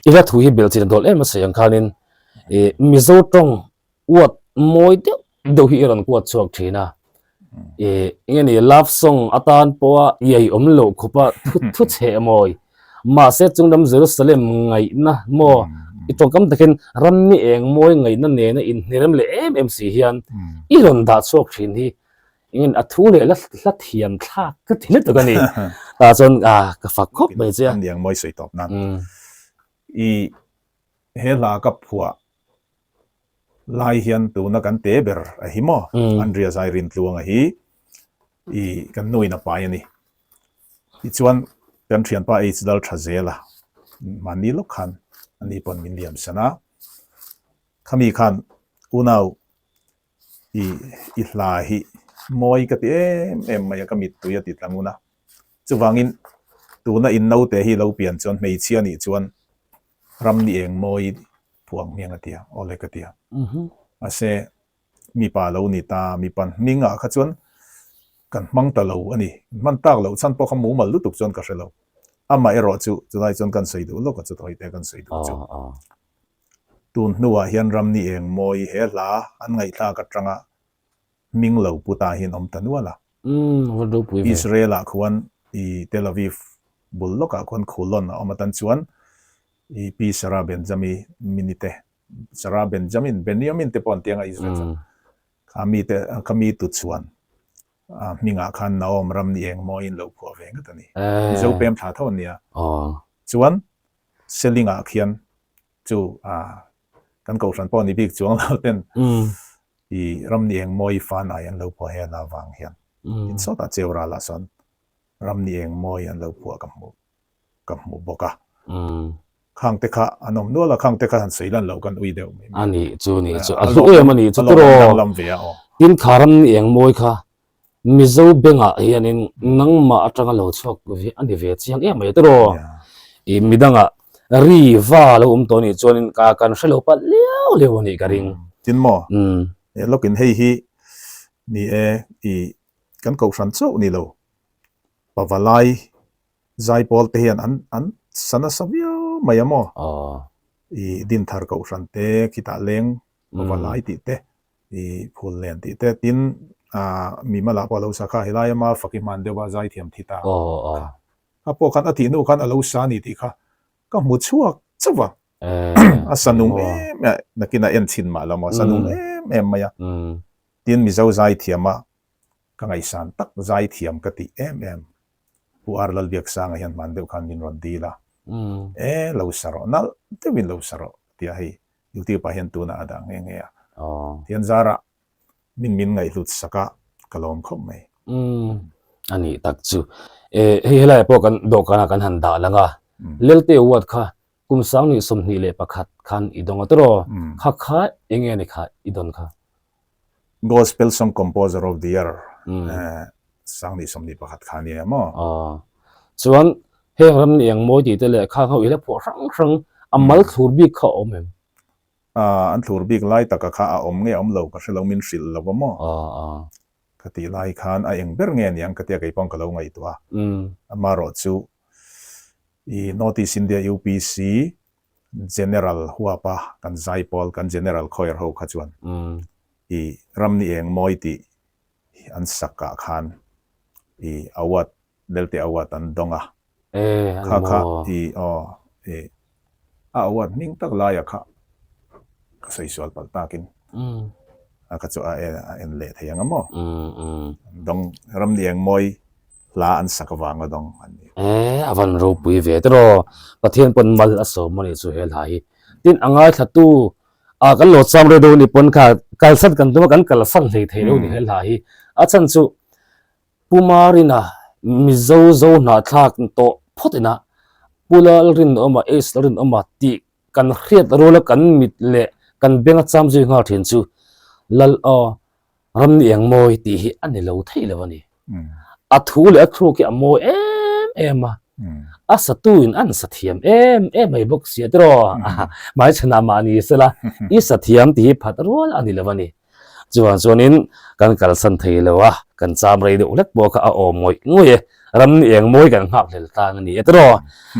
S1: I hla thu hi belhchin a dawl em a sawi ang khanin ih Mizo tawng uat mawi deuh deuh hi i rawn kuat chhuak thin a, ih eng nge ni love song atan pawha iai awm loh khawpa thu thu chheh mawi mahse chung lam Jerusalem ngaihna maw i tawngkam takin ram ni eng mawi ngaihna nena inhnirem leh em em si hian i rawn dah chhuak thin hi eng nge a thu leh la hla thiam thlak ka ti lutuk a ni tah chuan ah ka fak khawp mai che a.
S2: Ram ni eng mawi sawi tawp nan i he hla ka phuah lai hian tuna kan te ber a hi maw Andria zai Rintluanga hi i kan nu in a pai a ni. Tichuan kan thianpa H dal tha zel a mahni lawk khan ani pawn min liam san a khami khan unau i i hla hi mawi ka ti em em mai a ka mittui a ti tla ngun a chuvangin tuna in naute hi lo pian chuan hmeichhia nih chuan ram ni eng mawi. Phuah ang hmiang a ti a, awle ka ti a. Mahse, mipa lo ni ta, mipa hming ah kha chuan kan hmang ta lo a ni. Hman tak loh chhan pawh kha mumal lutuk chuan ka hre lo. Amah erawh chu chulai chuan kan sawi duh lawk a, chutawi te kan sawi duh chu. Tun hnuah hian Ramni Engmawi he hla an ngaihthlak atanga hming lo pu ta hian awm ta nual a. Israel ah khuan i Tel Aviv bul lawkah khuan Khulon a awm atan chuan i Pi Sarah Benjami Minite Sarah Benjamin, Benjamin te pawh an tiang a Israel chuan kha mi te kha mi tu chuan hmingah khan Naom ram ni eng mawiin lo phuah ve ngat a ni. Mizo pem thla tho an nia. Chuan Selingah khian chu kan kohhran pawh ni bik chuang lo ten i ram ni eng mawi fan ai an lo phuah he la vang hian in sawtah cheu ralah sawn ram ni eng mawi an lo phuah ka hmu ka hmu bawk a. Khang te kha an awm nual a, khang te kha han sawi lan loh kan ui deuh mai mai.
S1: A nih chu nih chu a hlu em a nih chu tiraw. Tin kha ram ni eng mawi kha Mizo bengah hianin nangmah atanga lo chhuak ve a ni ve chiang em mai tiraw. I midangah ri va lo awm tawh nih chuanin ka kan hre lo palh liau liau a nih ka ring.
S2: Tin maw? Lawkin hei hi ni e i kan kohhran chauh ni lo Pavalai Zaipawl te hian an an sa nasa viau mai a maw? I Dinthar Kohhran te khitah leng Pavalai tih te, i Phullen tih te, tin Mimala pawh a lo sa kha, helai ama faki hman deuh a zaithiam thi ta kha. Kha pawh khan a tih hnu khan a lo sa ni tih kha ka hmu chhuak chauh a. A sa nung em em, nakin a en chhin mah lo maw, a sa nung em em mai a. Tin Mizo zaithiam a ka ngaihsan tak zaithiam ka tih em em. Pu Ar Lalbiaksanga hian hman deuh khan min rawn dil a, E, lo sa rawh, nalh deuhin lo sa rawh, tia hei YouTube ah hian tunah a dah nghe nghe a. Tian zarah min min ngaihhlut sak a, ka lawm khawp mai.
S1: Umm, a nih tak chu. E, hei helaiah pawh kan dawhkanah kan han dah lang a, Lelte Award kha kum 2021 khan i dawng a tawh, kha kha eng nge ni kha i dawn kha?
S2: Gospel Song Composer of the Year 2021 kha a ni em aw?
S1: Aw. Chuan heng ram ni eng mawi tih te leh khang ho i la phuah hrang hrang a mal thlur bik kha a awm em?
S2: Aw, an thlur bik lai taka kha a awm nge awm lo ka hre lo min hrilh lo a maw?
S1: Aw, aw.
S2: Ka tih lai khan a eng ber nge niang ka tia kei paw'n ka lo ngaihtuah a. Amaherawh chu i North East India UPC General huapa kan zaipawl kan General Choir ho kha chuan i ram ni eng mawi tih an sak ah khan i award Lelte award an dawng a. Kha kha i aw i a award hming tak laia kha ka sawi sual palh takin a kha chu a en leh thei ang a maw? An dawng ram ni eng mawi hla an sak avang a dawng an ni.
S1: E, a van ropui ve tiraw. Pathian pawn mal a sawm a nih chu he hla hi. Tin a ngaithlatu a kan lo cham rei deuh a ni pawn kha kalsan kan tum a kan kalsan hlei thei lo a ni he hla hi. A chhan chu Pu Marina Mizo zo hnahthlak tawh phawt ina Pu Lalrinawma H Lalrinawma tih kan hriat ruala kan mit leh kan benga cham zui nghal thin chu Lal aw ram ni eng mawi tih hi a ni lo thei lo a ni. A thu leh a thluk hi a mawi em em a, a satu in an sa thiam em em mai bawk sia tiraw hmaichhanah mahni sela i sa thiam tih hi phat rual a ni lo a ni. Chuvang chuanin kan kalsan thei lo a, kan cham rei deuh hlek pawh kha a awm ngawih ngawih e, ram ni eng mawi kan nghak hlel tlang a ni e tiraw.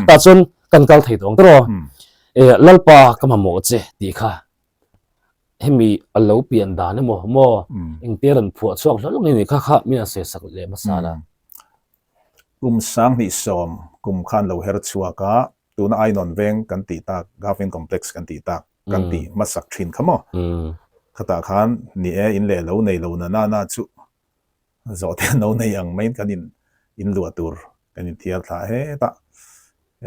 S1: Tah chuan kan kal thei tawh ang tiraw. E Lalpa ka mamawh che tih kha hemi a lo pian dan emaw maw engtia rawn phuah chhuak hlawlh nge ni kha kha min an sawi sak leh hmasa la.
S2: Kum 2010 kum khan lo her chhuak a, tuna Ainawn veng kan tih tak, Government Complex kan tih tak, kan tih hmasak thin kha maw? Khatah khan ni e, in leh lo nei lo na na na chu zawhte an lo nei ang maiin kan in in luah tur kan inthiar thla hetah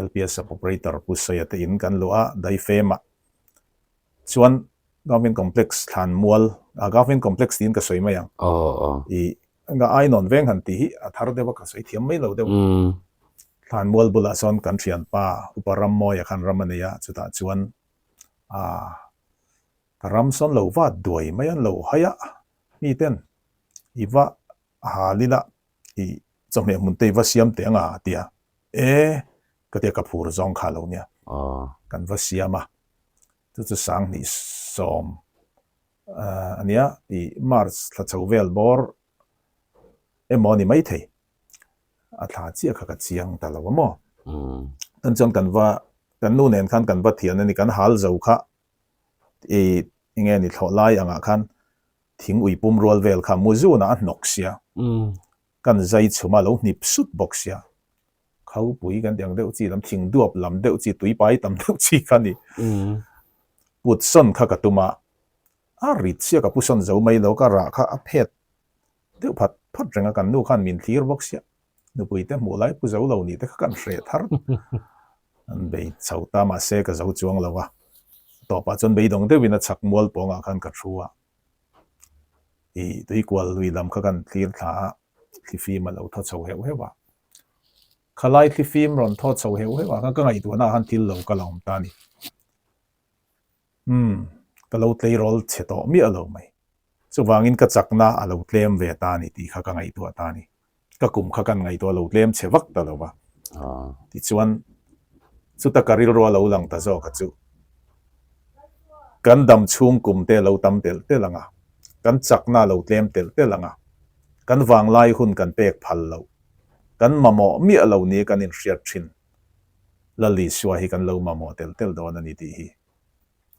S2: LPS sub operator Pu Sawia te in kan luah a, Daifemah chuan Government Complex thlanmual, Government Complex tiin ka sawi mai ang, i Nga Ainawn veng han tih hi a thar deuh a, ka sawi thiam mai lo deuh. Thlanmual bulah sawn kan thianpa Upa Rammawia khan ram a nei a, chutah chuan aah ka ram sawn lo vat duai mai an lo hai a, mi ten i va hal ila i chawhmeh hmun te i va siam teh anga a ti a, e ka tia ka phur zawng kha lo nia, kan va siam a. Chu chu 2010 a nia i March thla chho vel bawr emaw a ni maithei. A thla chiah kha ka chiang ta lo a maw. Tan chuan kan va kan nu nen khan kan va thian a ni kan hal zo kha i enge ni thlawh lai angah khan thing ui pum rual vel kha mu zunah a hnawk sia. Kan zai chhum a lo hnip sut bawk sia. Khopui kan tih ang deuh chi lam thing duap lam deuh chi tui pai tam deuh chi kha a ni. Put sawn kha ka tum a, a rit sia ka pu sawn zo mai lo ka rah kha a phet deuh phat phat reng a kan nu khan min thlir bawk sia. Nupui te hmuh lai pu zo lo nih te kha kan hreh thar. An bei chho ta mahse ka zo chuang lo a, tawpah chuan beidawng deuhin a chhak mual pawngah khan ka thu a. I tuikual lui lam kha kan thlir thla a, thlifim a lo thaw chho heuh heuh a. Khalai thlifim rawn thaw chho heuh heuh ah khan ka ngaihtuahna ah khan thil lo kal a awm ta a ni. Umm, ka lo tleirawl chhe tawh miah lo mai. Chuvangin ka chakna a lo tlem ve ta a ni tih kha ka ngaihtuah ta a ni. Ka kum kha kan ngaihtuah lo tlem chhe vak ta lo va. Tichuan, chuta ka rilru a lo lang ta zawk a chu. Kan dam chhung kum te lo tam telh telh ang a, kan chakna a lo tlem telh telh ang a, kan vanglai hun kan pek phal loh, kan mamawh miah lo ni kan inhriat thin. Lal Isua hi kan lo mamawh telh telh dawn a ni tih hi.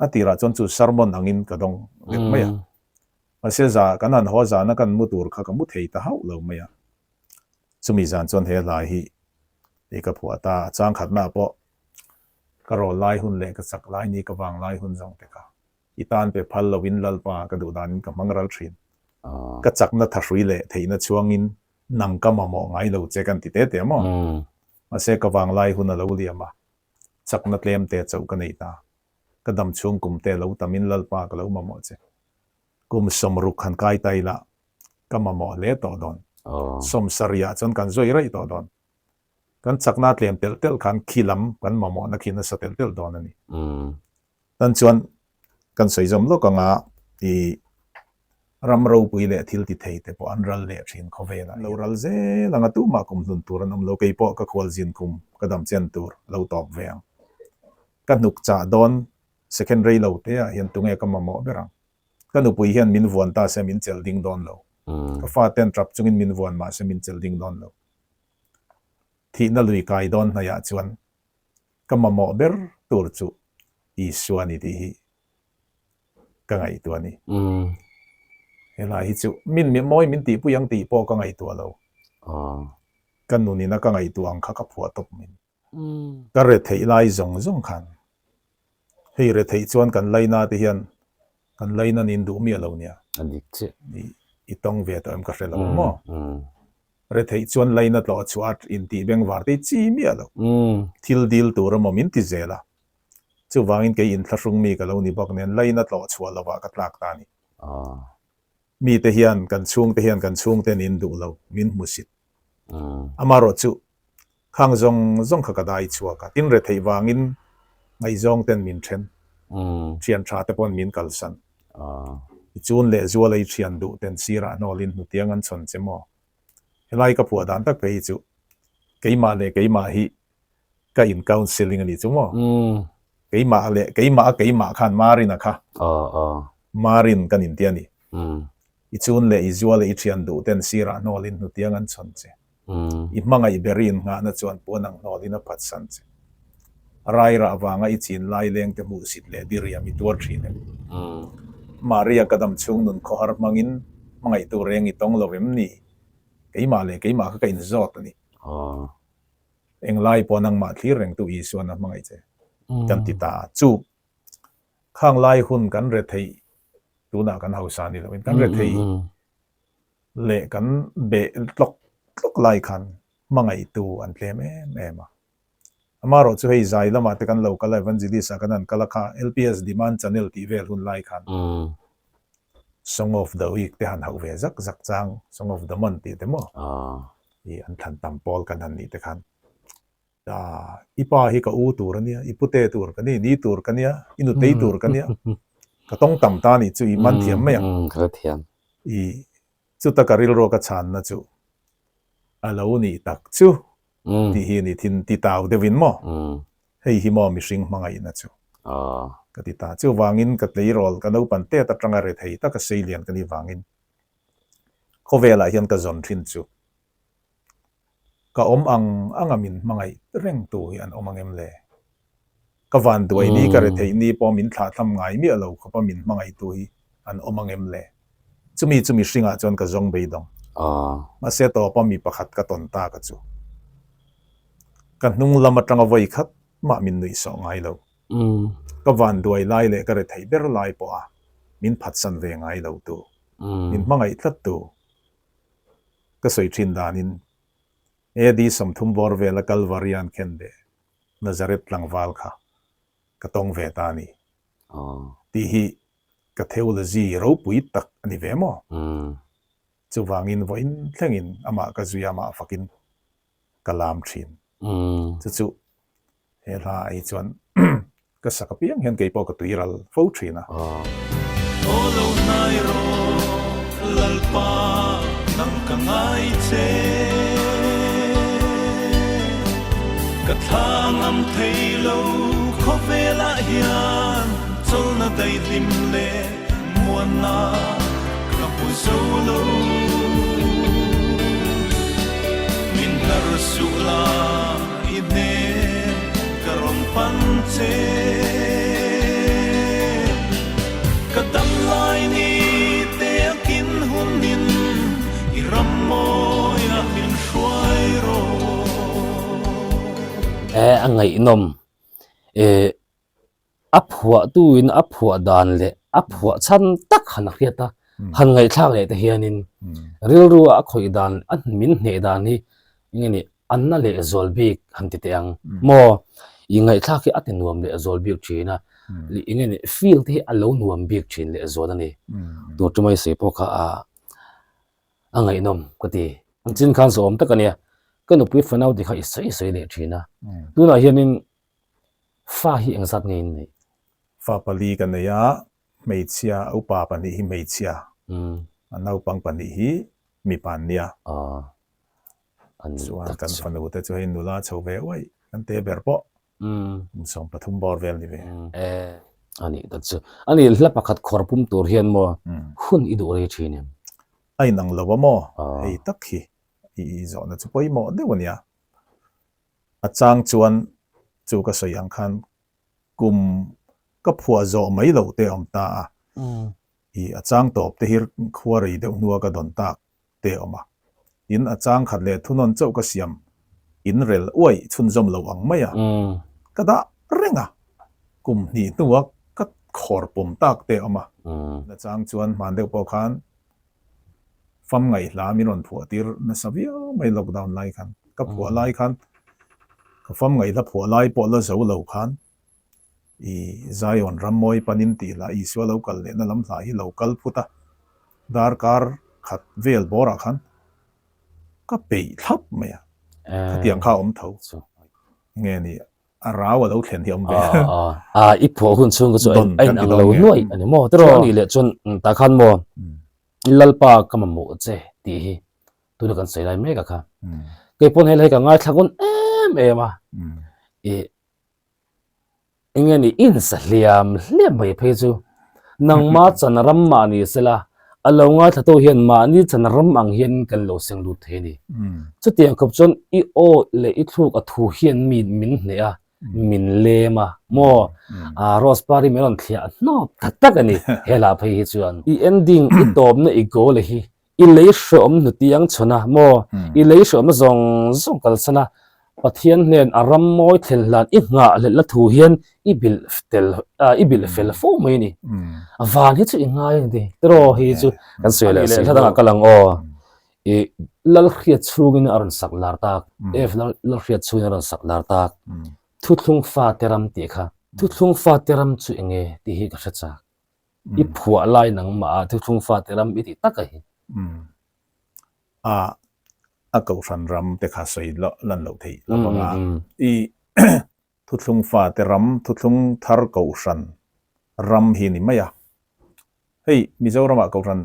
S2: A tirah chuan chu sermon angin ka dawng deuh mai a. Mahse za kan han haw zana kan mu tur kha ka mu thei ta hauh lo mai a. Chumi zan chuan he hla hi i ka phuah ta a, chang khatna pawh ka rawl lai hun leh ka chak lai ni ka vang lai hun zawng te kha i tan pe phal lovin Lalpa ka duh danin ka hmang ral thin. Ka chakna thahrui leh theihna chhuangin nang ka mamawh ngai lo che kan ti te te maw? Mahse ka vang lai hun a lo liam a, chakna tlem te chauh ka nei ta. Ka dam chhung kum te lo tamin Lalpa ka lo mamawh che. Kum 60 han kai ta ila ka mamawh hle tawh dawn. 70 ah chuan kan zawi raih tawh dawn. Kan chakna tlem telh telh khan khi lam kan mamawhna khi nasa telh telh dawn a ni. Tan chuan kan sawi zawm lawk anga i ram ropui leh thil ti thei te pawh an ral leh thin khawvelah lo ral zel anga tumah kum hlun tur an awm lo. Kei pawh ka khualzin kum ka dam chen tur lo tawp ve ang. Ka hnuk chah dawn second rei lo te ah hian tunge ka mamawh ber ang. Ka nupui hian min vuan ta se min chelh ding dawn lo. Ka fa ten tap chungin min vuan mah se min chelh ding dawn lo. Thihna lui kai dawn hnaiah chuan ka mamawh ber tur chu Isua ni tih hi ka ngaihtuah a ni. Helai hi chu min mawi min tihpui ang tih pawh ka ngaihtuah lo. Ka nunina ka ngaihtuah ang kha ka phuah tawp mai. Ka retheih lai zawng zawng khan hei retheih chuan kan laina te hian kan laina nin duh miah lo nia.
S1: A dik chiah.
S2: I tawng ve tawh em ka hre lo maw? Retheih chuan laina tlawh chhuah a intih bengvar te hi chi miah lo. Thil dil tur emaw min ti zel a. Chuvangin kei inthlahrung mi ka lo ni bawk nen laina tlawh chhuah lovah ka tlak ta a ni. Mite hian kan chhungte hian kan chhungte nin duh lo min hmusit. Amaherawh chu Khang zawng zawng kha ka dai chhuak a, tin retheih vangin ngaihzawng ten min then, thian tha te pawn min kalsan. I chun leh zual a i thian duh ten sirah hnawlin hnutiang an chhawn che maw? Helai ka phuah dan tak phei hi chu keimah leh keimah hi ka in counselling a ni chu maw? Keimah leh keimah a keimah khan Marina kha Marin kan inti a ni. I chun leh i zual a i thian duh ten sirah hnawlin hnutiang an chhawn che. I hmangaih ber i innghahna chuan puan ang hnawlin a phatsan che. Rairah vanga i chin lai leng te hmuhsit leh diriam i tuar thin em? Maria ka dam chhung nun khawhar hmangin hmangaihtu reng i tawng lo em ni? Keimah leh keimah kha ka inzawt a ni. Englai pawh nangmah thlir rengtu Isuan a hmangaih che kan ti ta a. Chu khang lai hun kan retheih tunah kan hausa ni loin kan retheih leh kan beh tlawk tlawk lai khan hmangaihtu an tlem em em a. Amaherawh chu hei zai lamah te kan lo kal a, Evangelist ah kan han kal a kha LPS Demand Channel tih vel hun lai khan Song of the Week te han hauh ve zak zak chang, Song of the Month tih te maw i an thlan tam pawl kan han nih te khan I pa hi ka u tur a nia, i pute tur ka ni, ni tur ka nia, i nutei tur ka nia, ka tawng tam ta nih chu i man thiam mai ang.
S1: Ka thiam.
S2: I chuta ka rilru ka chhanna chu a lo nih tak chu tih hi a ni thin ti tau deuhin maw? Hei hi maw mihring hmangaihna chu. Ka ti ta. Chuvangin ka tleirawl ka naupan tet atanga rethei taka seilian ka nih vangin khawvelah hian ka zawn thin chu ka awm ang anga min hmangaih reng tu hi an awm ang em le? Ka vanduai ni ka retheih ni pawh min thlahthlam ngai miah lo khawpa min hmangaih tu hi an awm ang em le? Chumi chu mihringah chuan ka zawng beidawng. Mahse tawpa mi pakhat ka tawn ta ka chu. Ka hnung lam atanga vawi khat mah min nuih sawh ngai lo. Ka vanduai lai leh ka retheih ber lai pawha min phatsan ve ngai lo tu, min hmangaih tlat tu ka sawi thin danin AD 30 bawr vela Kalvari an khen leh Nazareth tlangval kha ka tawng ve ta a ni tih hi ka theology ropui tak a ni ve maw? Chuvangin vawiin thlengin amah ka zui a, amah fakin ka lam thin. Chu chu he hla ah hi chuan ka sak apiang hian kei pawh ka tui ral fo thin a.
S3: Aw lo hnai rawh Lalpa nang ka ngai che Ka thla ngam thei lo khawvelah hian chawlhna daihlim leh muanna ka hmu zo lo. Min hnar suh la i hnen ka rawn pan che. Ka dam lai ni te a kin hunin i ram mawiah min hruai rawh.
S1: Eh a ngaihnawm eh A phuahtuin a phuah dan leh a phuah chhan tak han a hriat a, han ngaihthlak leh te hianin rilru a khawih dan, a min hneh dan hi eng nge ni, a na leh zual bik han ti teh ang maw? I ngaihthlak hi a ti nuam leh zual bik thin a, eng nge ni feel te hi a lo nuam bik thin leh zual a ni. Tur chu mai sawi pawh kha a a ngaihnawm ka ti. An chin khan sawm tak a nia, ka nupui fanau ti kha i sawi sawi leh thin a, tunah hianin Fa hi engzat nge in neih?
S2: Fa pali ka nei a, hmeichhia upa pahnih hi hmeichhia, a naupang pahnih hi mipa an nia. Chuan kan fanu te chu hei nula chho ve uaih, kan te ber pawh kum 13 bawr vel ni ve.
S1: A nih tak chu. A nih hla pakhat khawr pum tur hian maw hun i duh rei thin em?
S2: A inang lo a maw? Hei tak hi i zawhna chu pawimawh deuh a nia. A chang chuan chu ka sawi ang khan kum ka phuah zawh mai loh te a awm ta a, i a chang tawp te hi khua rei deuh hnua ka dawn tak te a awm a. Tin, a chang khat leh thunawn chauh ka siam in rel uaih chhunzawm lo ang mai a, ka dah reng a, kum hnih hnua ka khawr pawm tak te a awm a. A chang chuan hman deuh pawh khan Fam ngaihhla min rawn phuah tir nasa viau mai lockdown lai khan. Ka phuah lai khan ka fam ngaihhla phuah lai pawh la zo lo khan i Zion rammawi panin tih hla Isua lo kal lehna lam hla hi lo kal phut a, darkar khat vel bawrah khan ka peih thlap mai a, khatiang kha a awm tho. Nge ni a rau a lo thlen hi a awm ve.
S1: A i phuah hun chhung ka chu a in ang lo nuaih a ni maw? Tiraw a nih leh chuan tah khan maw Lalpa ka mamawh che tih hi tuna kan sawi lai mek a kha. Kei pawn helai ka ngaithla ngun em em a. I Enge ni insa hliam hliam mai phei chu nangma chan ram mah ni sela a lo ngaithla tu hian mahni chan ram ang hian kan lo seng lut thei a ni. Chutiang khawp chuan i aw leh i thluk a thu hian mi min hneh a, min lem a maw? Rose par hi min rawn thliah hnawp tak tak a ni he hla phei hi chuan. I ending i tawpna i goal hi I lei hreawm hnutiang chhawn a maw? I lei hreawmna zawng zawng kalsan a, Pathian hnen a ram mawi thlen hlan i nghah hlelhna thu hian i bilh tel i bilh fel fo mai a ni. Van hi chu i ngai a ni ti. Tiraw hi chu kan sawi leh hla dangah ka lang aw. I Lalhriat chhungin a rawn sak lar tak, F Lalhriat chhungin a rawn sak lar tak, Thuthlung fate ram tih kha. Thuthlung fate ram chu eng nge tih hi ka hre chak. I phuah lai nangmah a thuthlung fate ram i tih tak a hi.
S2: A a kohhran ram te kha sawi lan loh theih lo vang a. I thuthlung fate ram, thuthlung thar kohhran ram hi ni mai a. Hei Mizoramah kohhran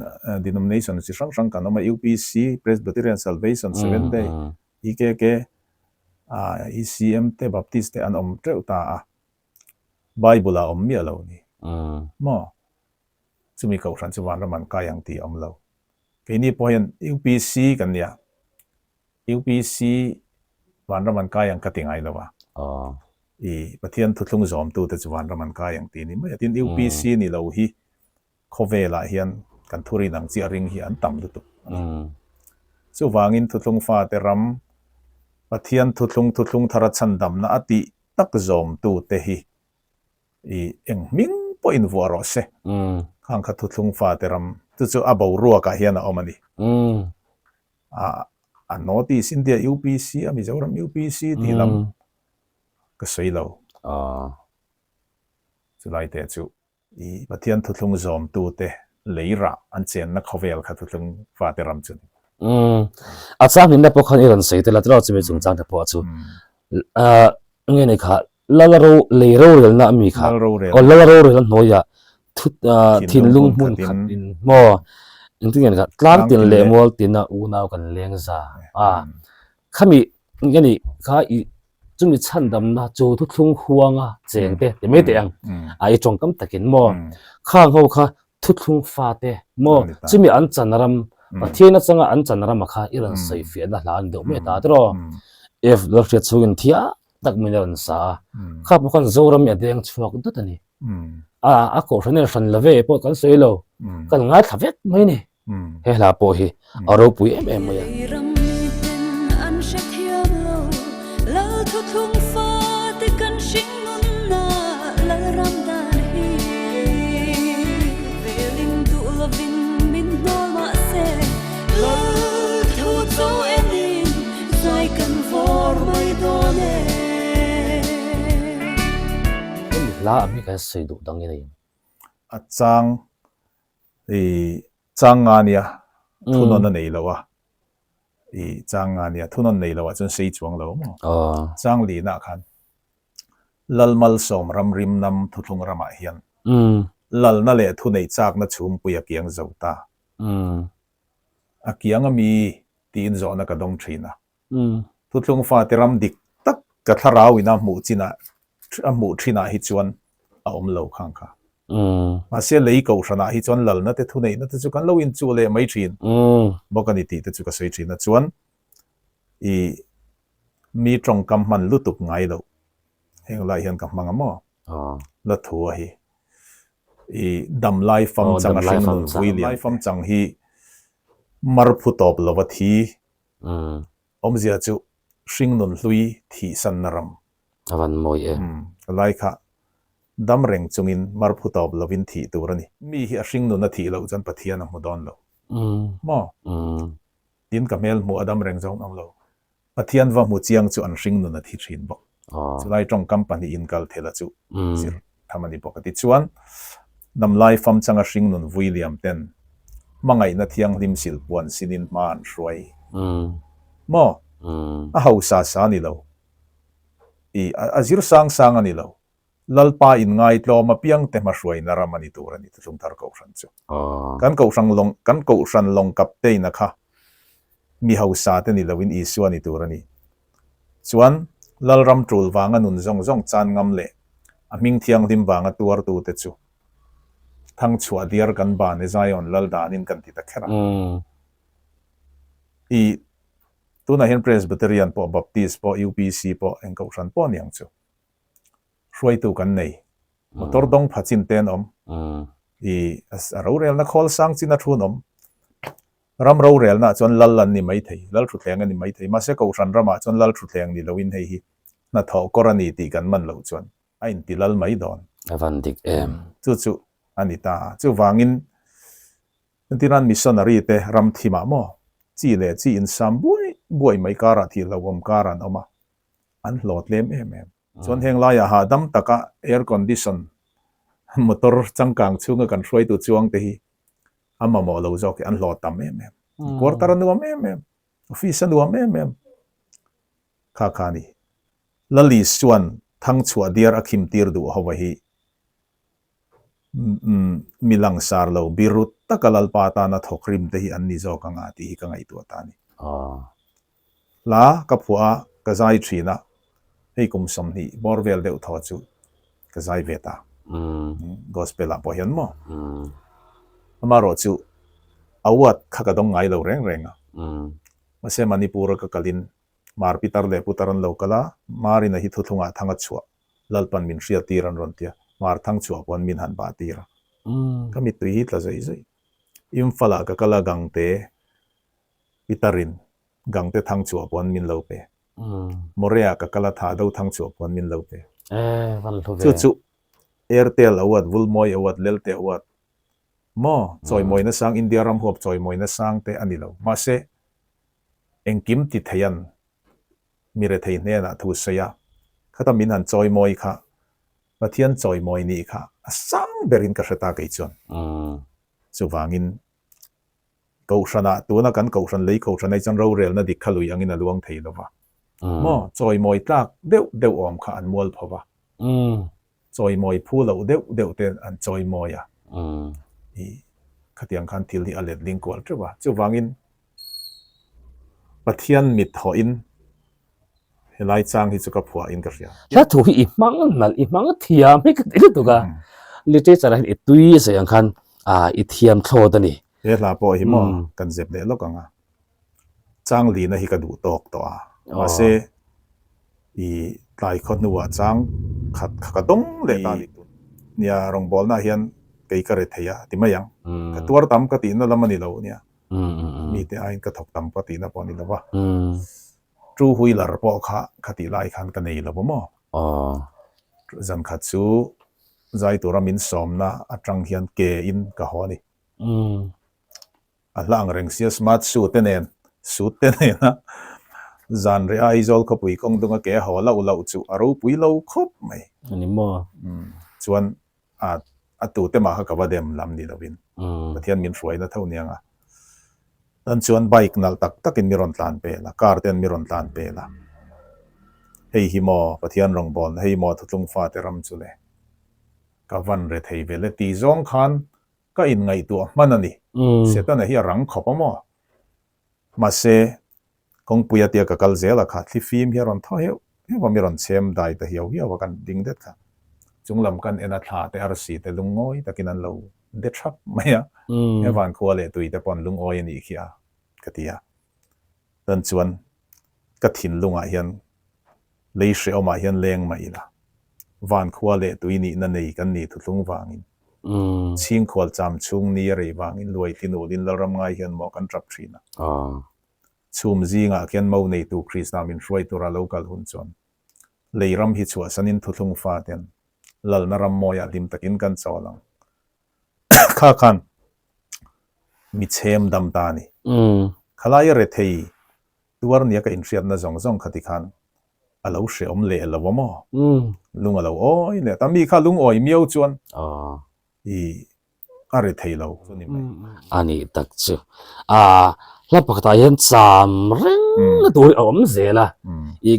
S2: denomination chi hrang hrang kan awm a, UPC, Presbyterian, Salvation, Seventh Day, EKK, ECM te, Baptist te an awm teuh ta a. Bible ah awm miah lo ni maw? Chumi kohhran chu vanram an kai ang tih a awm lo. Keini pawh hian UPC kan nia, UPC vanram an kai ang ka ti ngai lo a. I Pathian thuthlung zawmtute chu vanram an kai ang tih a ni mai a. Tin, UPC ni lo hi khawvelah hian kan thurin ang chiah ring hi an tam lutuk a ni. Chuvangin thuthlung fate ram Pathian thuthlung thuthlung thara chhandamna a tih tak zawmtute hi i eng hming pawhin vuah rawh se. Khang kha thuthlung fate ram chu chu a boruakah hian a awm a ni. A a North East India UPC a Mizoram UPC tih lam ka sawi lo. Chulai te chu I Pathian thuthlung zawmtute lei rah an chenna khawvel kha thuthlung fate ram chu a ni.
S1: Umm. A chang hlimna pawh khan i rawn sawi tel a, tiraw chumi chungchang te pawh chu. Ahh nge ni kha Lal ro lei rorelna a mi kha. Aw Lal rorelna hnuaiah thu thinlung hmun khat in maw engtin nge ni kha tlang tin leh mual tina unau kan leng za a. Khami nge ni kha i chumi chhandamna chu thuthlung huanga cheng te ti mai teh ang a i tawngkam takin maw khang ho kha thuthlung fa te maw chumi an chan ram Pathian atanga an chan rama kha i rawn sawi fiahna hla an deuh mai ta tiraw F Lalhriat chhungin thiam tak mai in a rawn sa a kha pawh khan Zoram hi a deng chhuak dut a ni a a kohhran in hran love pawh kan sawi lo kan ngaithla vek mai a ni. He hla pawh hi a ropui em em mai a.
S4: Ram miten an hre thiam lo, Lal thuthlung fate kan hring nunna Lalram dan hi. Velin duh lovin min hnawl mahse, Lal thu chu enin zai kan vawr mai dawn e.
S1: Hemi hla ang hi kan sawi duh dang in a in.
S2: A chang I chang nga nia, thunawn a nei lo a. I chang nga nia, thunawn nei lo ah chuan sei chuang lo maw? Chang lina ah khan Lalmalsawm ramrim nam thuthlung ramah hian lalna leh thuneih chakna chhumpui a kiang zo ta. A kiang ami tiin zawhna ka dawng thin a. Thuthlung fate ram dik tak ka thlarau ina hmuh chinah a hmuh thinah hi chuan a awm lo khang kha. Mahse lei kohhranah hi chuan lalna te thuneihna te chu kan lo inchuh leh mai thin bawk a ni tih te chu ka sawi thin a. Chuan i mi tawngkam hman lutuk ngai loh heng lai hian ka hmang a maw? La thu a hi i damlai fam chang a hring nun vui lian fam chang hi mar phu tawp lova thi Awmzia chu hringnun hlui thihsanna ram.
S1: A van mawi e.
S2: Lai kha dam reng chungin mar phu tawp lovin thih tur a ni. Mi hi a hringnun a thih loh chuan Pathian a hmu dawn lo. Maw? Tin ka hmel hmuh a dam reng zawng awm lo. Pathian va hmu chiang chu an hringnun a thi thin bawk. Chulai tawngkam pahnih inkal thela chu zir tham a ni bawk a. Tichuan, damlai fam changa hringnun vui liam ten hmangaihna thianghlim silhpuan sinin hma an hruai. Maw? A hausa sa a ni lo. I, a zir sang sang a ni lo. Lalpa inngaitlawm apiangte hmahruaina ram a ni tur a ni, Thuthlungthar Kohhran chu. Kan Kohhran lawng, kan Kohhran lawng kapteina kha mi hausa te ni loin Isua ni tur a ni. Chuan, Lalram tul vanga nun zawng zawng chan ngam leh a hming thianghlim vanga tuartute chu thangchhuah diar kan ban e Zion lal danin kan ti ta kher a. I tunah hian Presbyterian pawh, Baptist pawh, UPC pawh, eng kohhran pawh aniang chu hruaitu kan nei. Motor dawng pha chin te an awm. I a rorelna khawl sang chin a thu an awm. Ram rorelna ah chuan lal an ni mai thei, lal thuthleng a ni mai thei. Mahse kohhran ramah chuan lal thuthleng ni loin hei hi hnathawh kawr a ni tih kan man loh chuan a inti lal mai dawn.
S1: A van dik em.
S2: Chu chu a ni ta a. Chuvangin entirnan missionary te ram thimah maw chi leh chi insam buai buai mai karah thih hlauhawm kar an awm a, an hlawt lem em em. Chuan heng laiah hahdam taka air condition motor changkang chhunga kan hruaitu chuang te hi a mamawh lo zawk hi an hlawh tam em em. Quarter a nuam em em, office a nuam em em kha kha a ni. Lalis chuan thangchhuah diar a khim tir duh ho hi mi langsar lo biru taka Lalpa tana thawk rim te hi an ni zawk anga tih hi ka ngaihtuah ta a ni. Hla ka phuah a, ka zai thin a, hei kum 20 bawr vel deuh thaw chu. Ka zai ve ta. Gospel ah pawh hian maw? Amaherawh chu award kha ka dawng ngai lo reng reng a. Mahse Manipur a ka kalin Mar Pitar leh Putar an lo kal a, Marina hi thuthlungah thang a chhuah, Lalpan min hriat tir an rawn ti a, Mar thang chhuah pawn min han bah tir a. Ka mittui hi tla zawih zawih. Imphal ah ka kal a Gangte Pitarin Gangte thang chhuah pawn min lo pe. Morea ka kal a tha do thang chhuah pawn min lo pe. Chu chu Airtel Award, Vulmawi Award, Lelte Award maw chawimawina sang India ram huap chawimawina sang te a ni lo. Mahse engkim ti theian mi rethei hnenah thu sawi a, khata min han chawimawi kha Pathian chawimawi nih kha a sang berin ka hre ta kei chuan. Chuvangin Kohhranah, tuna kan kohhran lei kohhran ai chuan rorelna dik kha lui angin a luang thei lo va. Maw? Chawimawi tlak deuh deuh awm kha an mual pho va. Chawimawi phu loh deuh deuh te an chawimawi a. I khatiang khan thil hi a let ling kual teuh a. Chuvangin Pathian mit hawhin Helai chang hi chu ka phuah in ka hria.
S1: Hla thu hi i hmang nalh, i hmang thiam hi ka ti lutuk a. Literature ah hian i tui a sawi ang khan i thiam thlawt a ni.
S2: He hla pawh hi maw kan zep leh lawk ang a. Chang lina hi ka duh tawk tawh a. Mahse i tlai khaw hnuah chang khat kha ka dawng leh ta ni. Nia rawngbawlna ah hian kei ka re thei a ti mai ang. Ka tuar tam ka tihna lam a ni lo nia. Mite aiin ka thawk tam ka tihna pawh a ni lo va. Two wheeler pawh kha khatih lai khan ka nei lo va maw? Zan khat chu zai tura min sawmna atang hian ke in ka haw a ni. A hla ang reng sia smart shoe te nen, suit te nena zan reh a Aizawl khawpui kawng dunga ke a haw loh loh chu a ropui lo khawp mai.
S1: A ni maw?
S2: Chuan a a tute mah kha ka va dem lam ni lovin Pathian min hruaina tho niang a. Tan chuan bike nalh tak takin mi rawn tlan pel a, car ten mi rawn tlan pel a. Hei hi maw Pathian rawngbawlna, hei maw Thutlung fate ram chu le. Ka van re thei vel e ti zawng khan ka inngaihtuah hman a ni. Setana hi a rang khawp a maw? Mahse, kawngpui a tia ka kal zel a kha thli fim hi a rawn thaw heuh heuh a, mi rawn chhem dai ta hiau hiau a kan ding det kha. Chunglam kan en a thla te arsi te lungngawi takin an lo de thap mai a, he vankhua leh tui te pawh an lungawi a nih khi a, ka ti a. Tan chuan ka thinlungah hian lei hrehawmah hian leng mah ila, vankhua leh tui nihna nei kan ni thuthlung vangin, chhingkhual cham chhung ni a rei vangin luaithli nulin Lalram ngai hian maw kan tap thin a. Chhum zingah khian mo neitu Krista min hruai tura lo kal hun chuan lei ram hi chhuahsanin thuthlung faten lalna ram mawiah hlim takin kan chawl ang. Kha khan mi chhem dam ta a ni. Khalaia rethei tuar nia ka inhriatna zawng zawng kha tikhan a lo hrehawm leh lo a maw? Lung a lo awi leh ta. Mi kha lungawi miau chuan i a ri thei lo chu ni mai.
S1: A nih tak chu. A hla pakhatah hian cham reng na tur hi a awm zel a. I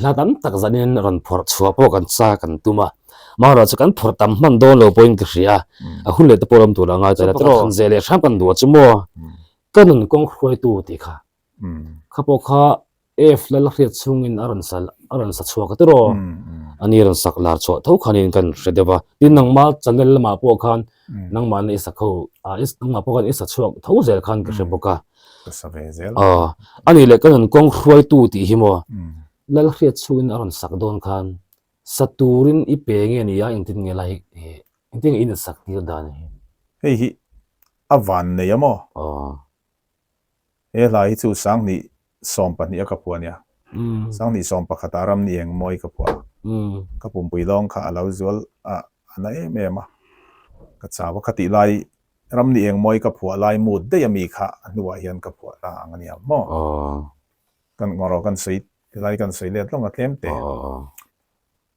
S1: hla tam tak zanin rawn phawrh chhuah pawh kan cha kan tum a. Amaherawh chu kan phawrh tam hman dawn lo pawhin ka hria a. A hun leh te pawh awm tur a ngai ta lo. Than zel leh hram kan duh a chu maw? Ka nun kawng hruaitu tih kha. Kha pawh kha F lal hriat chhungin a rawn sa a rawn sa chhuak a tiraw? Ani rawn sak lar chhuah tho khanin kan hre deuh a. Tin nangma channel lamah pawh khan nangmahna i sak ho ah i nangmah pawh khan i sa chhuak tho zel khan ka hre bawk a.
S2: Ka sa ve zel.
S1: Aw ani leh ka nun kawng hruaitu tih hi maw lal hriat chhungin a rawn sak dawn khan sa turin i pe nge ni a engtin nge lai engtin nge i insak tir dan hi?
S2: Hei hi a van nei a maw?
S1: Aw.
S2: He hla hi chu Sanghnih 12 a ka phuah nia. Sanghnih 11 ah Ramni eng mawi ka phuah a. Ka pumpui lawng kha a lo zual a, a na em em a. Ka chau a, khatih lai Ramni eng mawi ka phuah lai mood daih a mi kha a hnuah hian ka phuah ta ang a nia maw. Kan ngaw kan sawi tilai kan sawi let lawng a tlem te.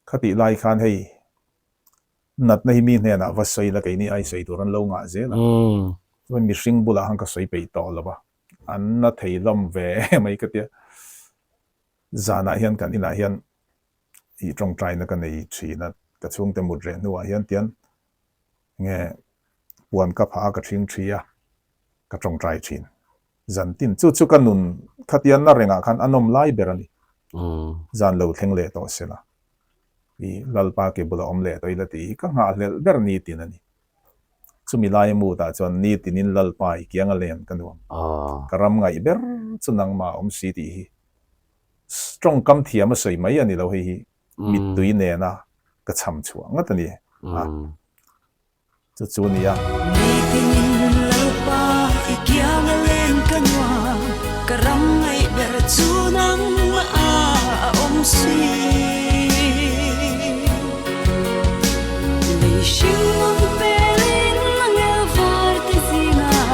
S2: Khatih lai khan hei Natna hi mi hnenah va sawi la keini ai sawi tur an lo ngah zel a. Chuan mihring bulah khan ka sawi peih tawh lo va, an na thei hlawm ve mai ka tia. Zanah hian kan inah hian ih tawngtaina ka nei thin a, ka chhungte mut reh hnuah hian tian nge puan ka phah a ka thing thi a, ka tawngtai thin. Zan tin chu chu ka nun khatianna rengah khan a nawm lai ber a ni. Zan lo thleng leh tawh se la. I Lalpa ke bula awm leh tawh ila tih hi ka nghahhlelh ber nitin a ni. Chumi laia mutah chuan nitinin Lalpa i kiang a len ka nuam. Ka ram ngaih ber chu nangmah a awm si tih hi tawngkam thiam a sawi mai a ni lo hei hi mittui nena ka cham chhuah ngat a ni a. Chu chu nia.
S4: Nitinin Lalpa i kiang a leng ka nuam, ka ram ngaih ber chu nangmah a awm si. Lei hring awm pelin a ngel var te zingah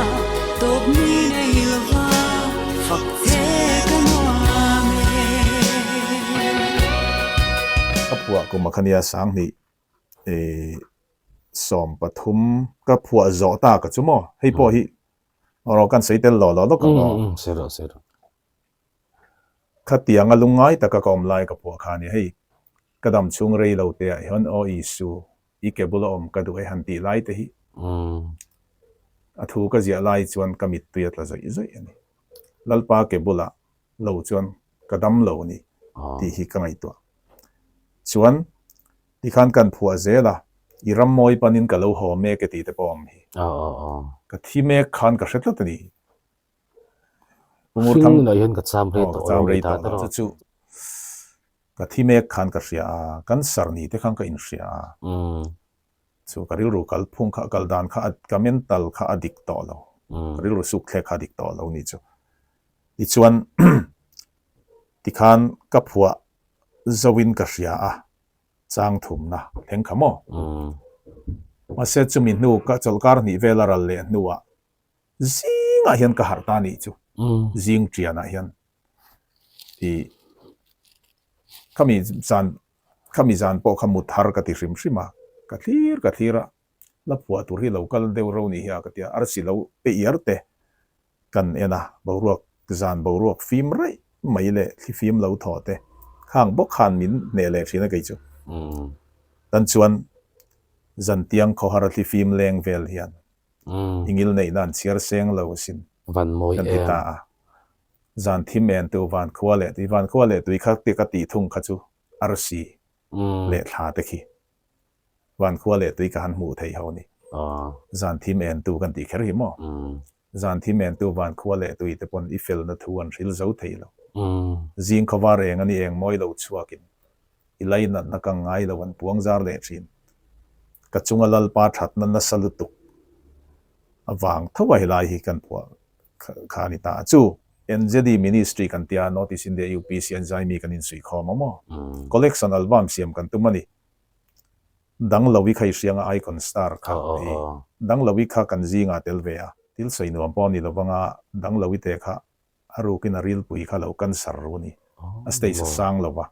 S4: tawp ni nei lova fak che ka nuam e.
S2: Ka phuah kum a kha nia Sanghnih 13 ka phuah zawh ta ka chu maw hei pawh hi rawh kan sawi tel lo lo lawk ang aw.
S1: Sawi rawh sawi rawh.
S2: Khatianga lungngai taka ka awm lai ka phuah kha a ni hei ka dam chhung rei lo te ah hian aw Isu i ke bula awm ka duh e han tih lai te hi a thu ka ziah lai chuan ka mittui a tla zawih zawih a ni. Lalpa ke bulah lo chuan ka dam lo a ni tih hi ka ngaihtuah. Chuan tikhan kan phuah zel a, i ram mawi panin ka lo haw mek e tih te pawh a awm hi. Ka thi mek khan ka hre tlat a ni.
S1: Hring lah hian ka cham rei tawh lo ni ta
S2: tawh. Chu chu ka thi mek khan ka hria a, cancer ni te khan ka inhria a. Chu ka rilru kal phung kha kal dan kha ka mental kha a dik tawh lo. Ka rilru suk thlek kha a dik tawh lo ni chu. Tichuan tikhan ka phuah zoin ka hria a, chang thumna thleng kha maw? Mahse chumi hnu ka chawlhkar hnih vel a ral leh hnuah zingah hian ka harh ta nih chu. Zing tianah hian ih khami zan Khami zan pawh kha mut har ka ti hrim hrim a, ka thlir ka thlir a, la phuah tur hi lo kal deuh ro ni hi a ka ti a, arsi lo pe iar te kan en a, boruak zan boruak fim raih mai leh thli fim lo thaw te khang bawk khan min hneh leh thin a kei chu. Tan chuan zan tiang khawhar a thli fim leng vel hian i ngil neihna an chhiar seng lo asin kan ti ta a. Zan thim en tu van khua leh tui van khua leh tui kha te ka tih thung kha chu arsi leh thla te khi van khua leh tui ka han hmuh theih ho ni. Zan thim en tu kan tih kher hi maw? Zan thim en tu van khua leh tui te pawn i felna thu an hril zo thei lo. Zing khawvar eng a ni eng mawi lo chhuakin i lainatna ka ngai lo an puang zar leh thin. Ka chunga Lalpa thatna nasa lutuk avang tho a helai hi kan phuah kha a ni ta a. Chu NZD Ministry kan tia North East India UPC an zai mi kan insuihkhawm a maw? Collection album siam kan tum a ni. Danglovi kha i hrianga Icon Star kha i Danglovi kha kan zingah tel ve a. Thil sawi nuam pawh a ni lovanga Danglovi te kha a rukin a rilpui kha lo cancer ru a ni. A stage a sang lo va.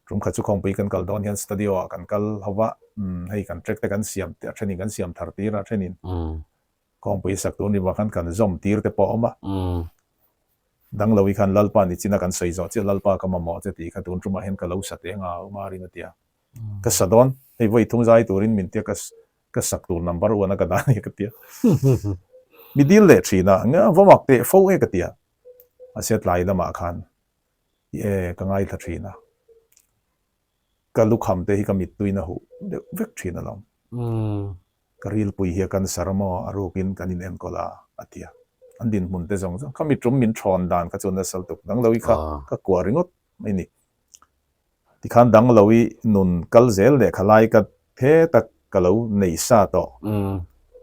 S2: Tum khat chu khawngpui kan kal dawn hian studio ah kan kal ho va, hei kan track te kan siam a thenin kan siam thar tir a, a thenin khawngpui sak tur ni vang khan kan zawm tir te pawh a awm a. Danglo hi khan Lalpa ni chin a kan sawi zawh chiah Lalpa ka mamawh che tih kha tun tumah hian ka lo sa teh anga u Marin a ti a. Ka sa dawn, hei vawi thum zai turin min tia ka ka sak tur number one a ka dah ania ka ti a. Mi dil leh thin a, va mak teh fo e ka ti a. Mahse tlai lamah khan I e, ka ngaithla thin a. Ka lukham te hi ka mittuin a huh deuh vek thin alawm. Ka rilpui hi a cancer maw a rukin kan in enkawl a, a ti a. An dinhmun te zawng zawng kha mitrum min thawn dan kha chu nasal tuk dang lo i kha ka kuah ringawt mai ni. Tikhan dang lo i nun kal zel leh kha lai ka he tak ka lo nei sa tawh.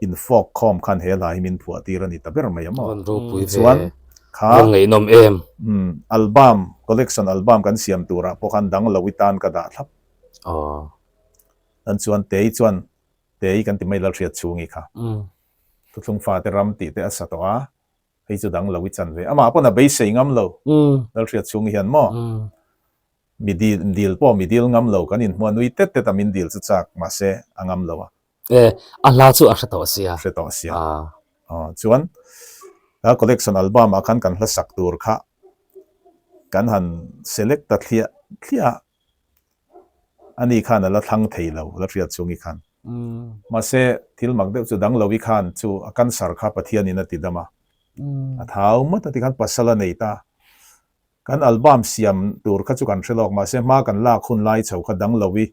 S2: In fawk khawm khan he hla hi min phuah tir a ni ta ber mai a maw?
S1: Rawn ropui ve.
S2: Chuan kha
S1: Rawn ngaihnawm em?
S2: Umm album, collection album kan siam turah pawh khan dang lo i tan ka dah thlap.
S1: Aw.
S2: Tan chuan Tei chuan Tei kan ti mai Lalhriat chhungi kha. Thuthlung fate ram tih te a sa tawh a, hei chu dang lo i chan ve. Amah pawn a beisei ngam lo. Lalhriat chhungi hian maw? Mi dil dil pawh mi dil ngam lo kan inhmuh a nui tet tet a min dil chu chak mahse a ngam lo a.
S1: E, a hla chu a hre tawh sia.
S2: Hre tawh sia. Aw chuan a collection album ah khan kan hla sak tur kha kan han select ta thliah thliah a, ani khan a la thlang thei lo la hriat chungi khan. Mahse thil mak deuh chu dang lo i khan chu a cancer kha Pathianin a ti dam a, a thau mat a ti khan pasal a nei ta. Kan album siam tur kha chu kan hre lawk mahse hma kan lak hun lai chho kha dang lo i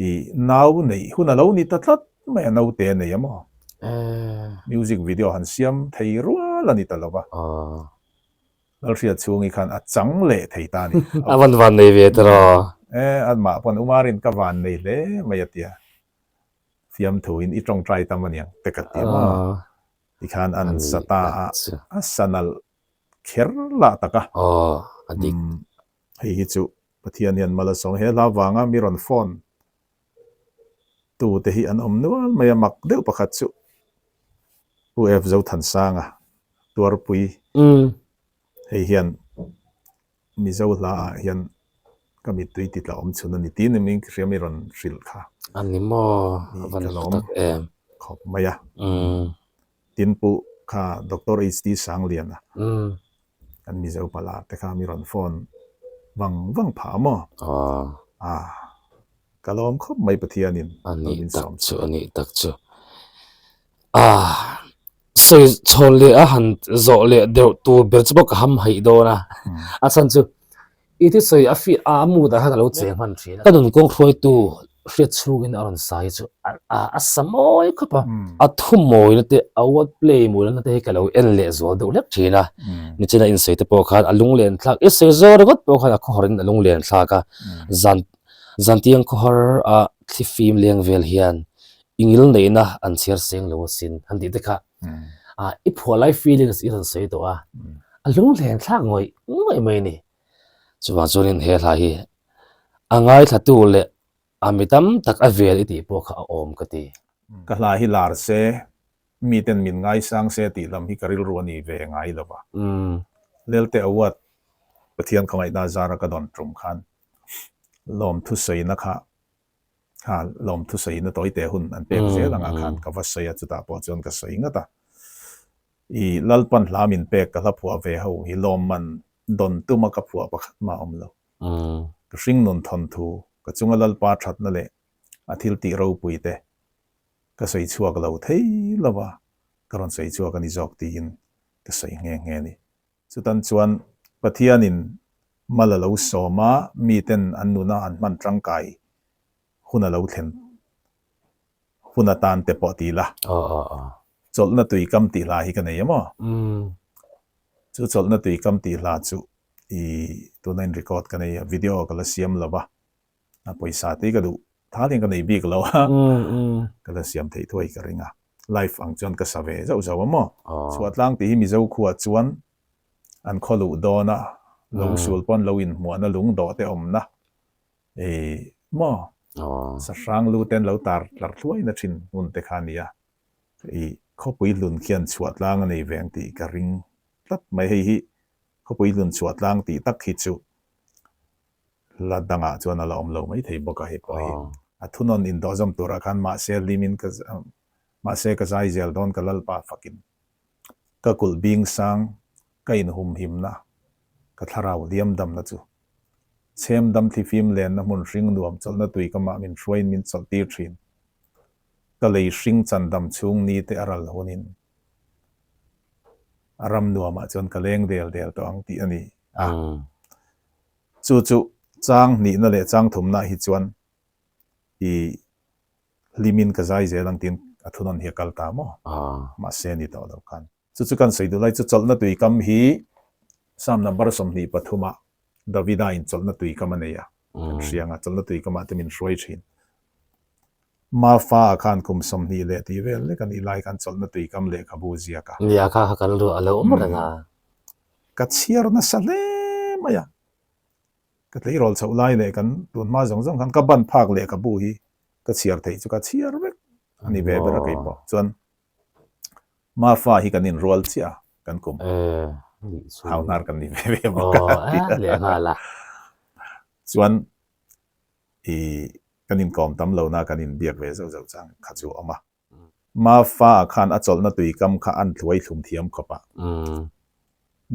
S2: i nau neih hun a lo ni ta tlat mai a naute a nei a maw? Music video han siam thei rual a ni ta lo va. Lalhriat chhungi khan a chang leh thei ta a ni.
S1: A van van nei ve ta rawh.
S2: E, amah pawn Umarin ka van nei hle mai a tia. Fiamthuin i tawngtai tam aniang te ka ti maw? Tikhan an sa ta a, a sa nalh kher lah tak a.
S1: Aw, a dik.
S2: Hei hi chu Pathian hian mal a sawm. He hla vanga mi rawn phone tu te hi an awm nual mai a, mak deuh pakhat chu Pu F Zothansanga Tuarpui hei hian Mizo hla ah hian ka mittui ti tla awm chhun a ni tih ni ka hria mi rawn hrilh kha.
S1: A ni maw? A van hlu tak em.
S2: Khawp mai a. Tin pu kha Doctor HT Sangliana kan Mizo pala te kha mi rawn phone vang vang phah a maw? Aw. Ka lawm khawp mai Pathianin
S1: A nih tak chu, a nih tak chu. Ah, sawi chhawn leh a han zawh leh deuh tur ber chu pawh ka ham haih dawn a. A chhan chu i thusawi a fi a mood ah khan a lo cheng hman thin a. Ka nun kawng hruaitu hriat chhungin a rawn sai chu a a sa mawi khawp a. A thu mawina te, a word play mawina te hi ka lo en leh zual deuh hlek thin a. Nichina insawi te pawh khan a lunglen thlak, i sawi zawr ringawt pawh khan a khawhar in a lunglen thlak a. Zan Zantiang khawhar a thlifim leng vel hian i ngil neihna an chhiar seng lo asin han tih te kha a i phuah lai feelings i rawn sawi tawh a, a lunglen thlak ngawih ngawih mai a ni. Chuvang chuanin he hla hi a ngaithlatu leh a mi tam tak a vel i tih pawh kha a awm ka ti.
S2: Ka hla hi lar se, miten min ngaisang se tih lam hi ka rilru a ni ve ngai lo va. Lelte Award Pathian khawngaihna zara ka dawn tum khan Lawmthu sawina kha kha lawmthu sawina tawite hun an pek zel anga khan ka va sawi a, chutah pawh chuan ka sawi ngat a. I Lalpan hla min pek ka hla phuah ve ho hi lawmman dawn tuma ka phuah pakhat mah a awm lo. Ka hringnun thawnthu, ka chunga Lalpa thatna leh a thil tih ropui te ka sawi chhuak lo thei lo va, ka rawn sawi chhuak a ni zawk tiin ka sawi nghe nghe a ni. Chutan chuan Pathianin mal a lo sawm a, miten an nuna an hman tangkai hun a lo thlen hun atan te pawh ti la. Chawlhna tui kam tih hla hi ka nei em aw? Chu chawlhna tui kam tih hla chu i tuna in record ka nei a, video ka la siam lo va, a pawisa te hi ka duh tha hian ka nei bik lo a, ka la siam theih thuai ka ring a, live ang chuan ka sa ve zauh zauh a maw? Chhuahtlang tih hi Mizo khuah chuan an khaw luh dawn a, lo sul pawn lo inhmuahna lung dawh te awmna ei maw? Sahrang lu ten lo tar tlar thluaina thin hmun te kha a ni a, i khawpui hlun khian chhuahtlang a nei ve ang tih ka ring tlat mai, hei hi khawpui hlun chhuahtlang tih tak hi chu La dangah chuan a la awm lo mai thei bawk a hei pawh hi. A thunawn indawhzawm turah khan mahse limin ka mahse ka zai zel dawn ka Lalpa fakin. Ka kulh bing sang ka inhumhimna ka thlarau hliam damna chu. Chhem dam thlifim lenna hmun hring nuam chawlhna tui ka mah min hruaiin min chawlh tir thin. Ka lei hring chan dam chhung ni te a ral hunin a ram nuamah chuan ka leng del del tawh ang tih a ni a. Chu chu chang hnihna leh chang thumna hi chuan i hlimin ka zai zel ang tiin a thunawn hi a kal ta maw? Mahse a ni tawh lo khan. Chu chu kan sawi duh lai chu chawlhna tui kam hi Psalm number 23 ah Davida in chawlhna tui kam a nei a, kan hria ang a, chawlhna tui kamah te min hruai thin. Mafa ah khan kum 20 leh tih vel lek a nih lai khan chawlhna tui kam lehkhabu ziak a.
S1: Nia kha kha kan ruah a lo awm reng a.
S2: Ka chhiar nasa hle mai a, ka tleirawl chhoh lai leh kan tun hma zawng zawng khan ka ban phak lehkhabu hi ka chhiar theih chu ka chhiar vek a ni ve ber a kei pawh chuan Mafa hi kan inrual chiah a kan kum hau hnar kan ni ve ve bawk
S1: a
S2: chuan i kan inkawm tam lo na kan inbiak ve zauh zauh chang kha chu a awm a. Mafa khan a chawlhna tuikam kha an thluai thlum thiam khawp a.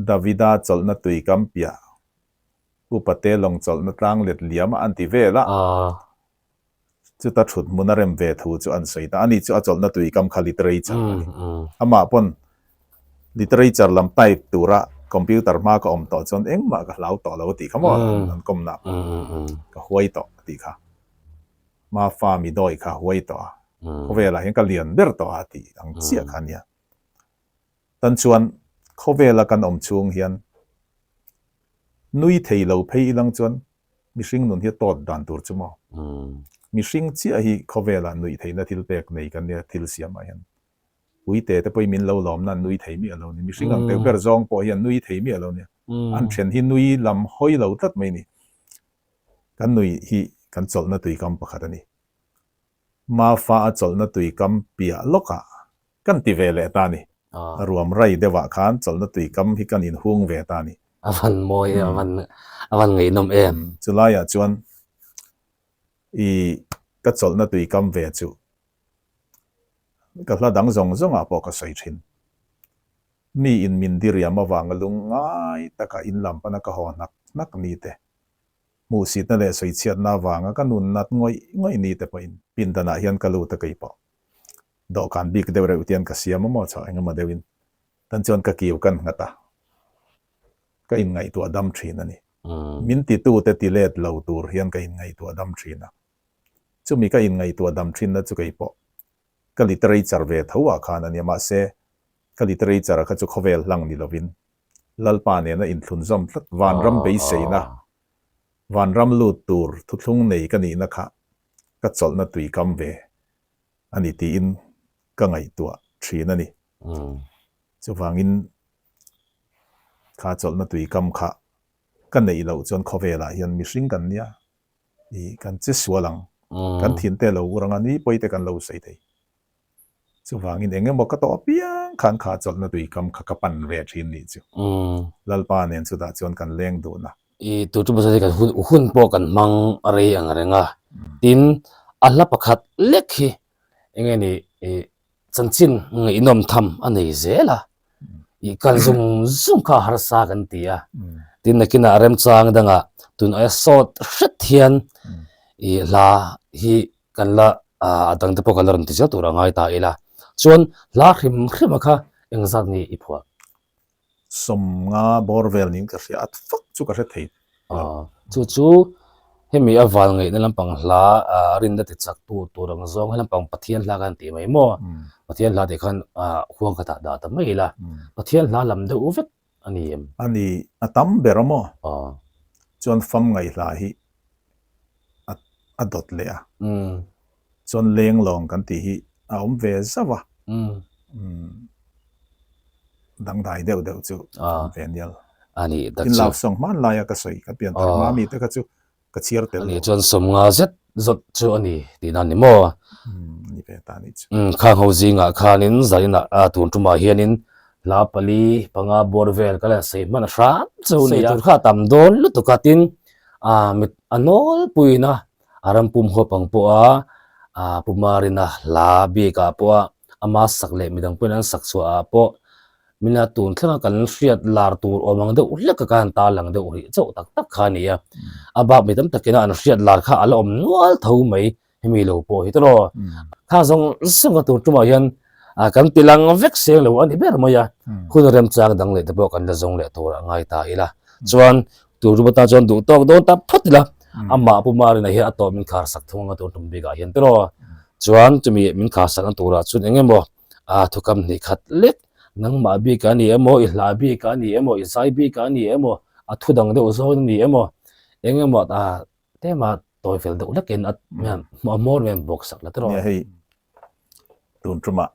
S2: Davida chawlhna tuikam piah Upate lawng chawlhna tlang let liam a an ti vel a. Chuta thut hmun a rem ve thu chu an sawi ta. Ani chu a chawlhna tuikam kha literature a ni. Amah pawn literature lam type tura. Computer hma ka awm tawh chuan engmah ka hlau tawh lo a tih kha maw an kawmna pawh ka huai tawh a tih kha. Mafa mi dawi kha huai tawh a, khawvelah hian ka lian ber tawh a tih ang chiah kha a nia. Tan chuan khawvela kan awm chhung hian nui thei lo phei ilang chuan mihring nun hi a tawt dan tur chu maw? Mihring chiah hi khawvelah nuih theihna thil pek nei kan nia thil siamah hian. Puite te pawhin min lo lawmna an nui thei miah lo ni. Mihring ang deuh ber zawng pawh hi an nui thei miah lo nia. An then hi nui lam hawi lo tlat mai ni. Kan nui hi kan chawlhna tuikam pakhat a ni. Mafa a chawlhna tuikam piah lawkah kan ti ve leh ta a ni. Ruam rai deuhah khan chawlhna tuikam hi kan inhung ve ta a ni.
S1: A van mawi em, a van a van ngaihnawm em.
S2: Chulaiah chuan i ka chawlhna tuikam ve chu ka hla dang zawng zawngah pawh ka sawi thin. Mi in min diriam avanga lungngai taka in lam pana ka haw hnak hnak ni te, hmuhsitna leh sawichhiatna avanga ka nun nat ngawih ngawih ni te pawhin pindanah hian ka lut a kei pawh dawhkan bik deuh reuh tian ka siam a maw chho engemaw deuhin tan chuan ka kiu kan nghat a, ka inngaihtuah dam thin a ni. Min titute ti let lo tur hian ka inngaihtuah dam thin a, chumi ka inngaihtuah dam thinna chu kei pawh ka literature ve tho ah khan a nia mahse Ka literature kha chu khawvel hlang ni lovin Lalpa nena inthlunzawm tlat vanram beiseina, vanram lut tur thuthlung nei ka nihna kha ka chawlhna tui kam ve a ni tiin ka ngaihtuah thin a ni. Chuvangin kha chawlhna tui kam kha ka neih loh chuan khawvelah hian mihring kan nia, i kan che sual ang, kan thinte lo ur anga ni pawite kan lo sawi thei. Chuvangin eng emaw ka tawh apiang khan kha chawlhna tui kam kha ka pan ve thin nih chu. Lalpa nen chutah chuan kan leng dun a.
S1: I tu chu pasal hi kan hun hun pawh kan hmang rei ang reng a. Tin, a hla pakhat lek hi eng nge ni i chanchin ngaihnawm tham a nei zel a. I kal zung zung kha harsa kan ti a. Tin, nakinah remchang dangah tun aia sawt hret hian i hla hi Kan la a dang te pawh kan la rawn ti zel tur a ngai ta ila. Chuan hla hrim hrim a kha engzat nge i phuah?
S2: Sawmnga bawr vel niin ka hria a, fak chu ka hre thei lo.
S1: Chu chu hemi a val ngaihna lampang hla rinna ti chak tu tur ang zawng he lampang Pathian hla khan tih mai maw? Pathian hla tih khan huang khatah dah ta mai ila. Pathian hla lam deuh vek a ni em?
S2: A ni, a tam ber a maw? Chuan fam ngaihhla hi a a dawt leh a. Chuan lenglawng kan tih hi a awm ve zauh a. Dangdai deuh deuh chu a awm ve anial.
S1: A ni
S2: tak chu. Tin love song hmanlaia ka sawi ka pian thar hma mi te kha chu ka chhiar tel lo.
S1: Ani chuan sawmnga zet zawt chu a ni tih dan ni maw?
S2: Umm ni ve ta ni
S1: chu. Umm khang ho zingah khanin zaninah a tun tumah hianin hla pali panga bawr vel ka la sei hman a hram chu a ni a. Sei tur kha a tam dawn lutuk a tin a mit a nawlpuiin a a ram pum huap ang pawh a a Pumarina hla bikah pawh a ama sak leh midang pawhin an sak chhuah ah pawh Mina tun thlenga kan hriat lar tur awm ang deuh hlek a khan ta lang deuh rih chauh tak tak kha a ni a. A bak mi tam takin a an hriat lar kha a la awm nual tho mai hemi lo pawh hi tawh. Kha zawng zawng a tur tumah hian kan ti lang vek seng lo a ni ber mai a. Hun remchang dang leh te pawh kan la zawng leh tur a ngai ta ila. Chuan tur tum atan chuan duh tawk dawn ta phawt ila. Amah Pu Marina hian a tawp min khar sak thung anga tur tum bikah hian tawh. Chuan chumi min khar sak na turah chuan eng emaw A thukam hnih khat lek, nangmah bik a ni emaw, i hla bik a ni emaw, i zai bik a ni emaw, a thu dang deuh zawng a ni emaw, eng emaw a tlema tawi fel deuh lekin a a hmawr em bawk sak la tiraw.
S2: Nia hei tun tumah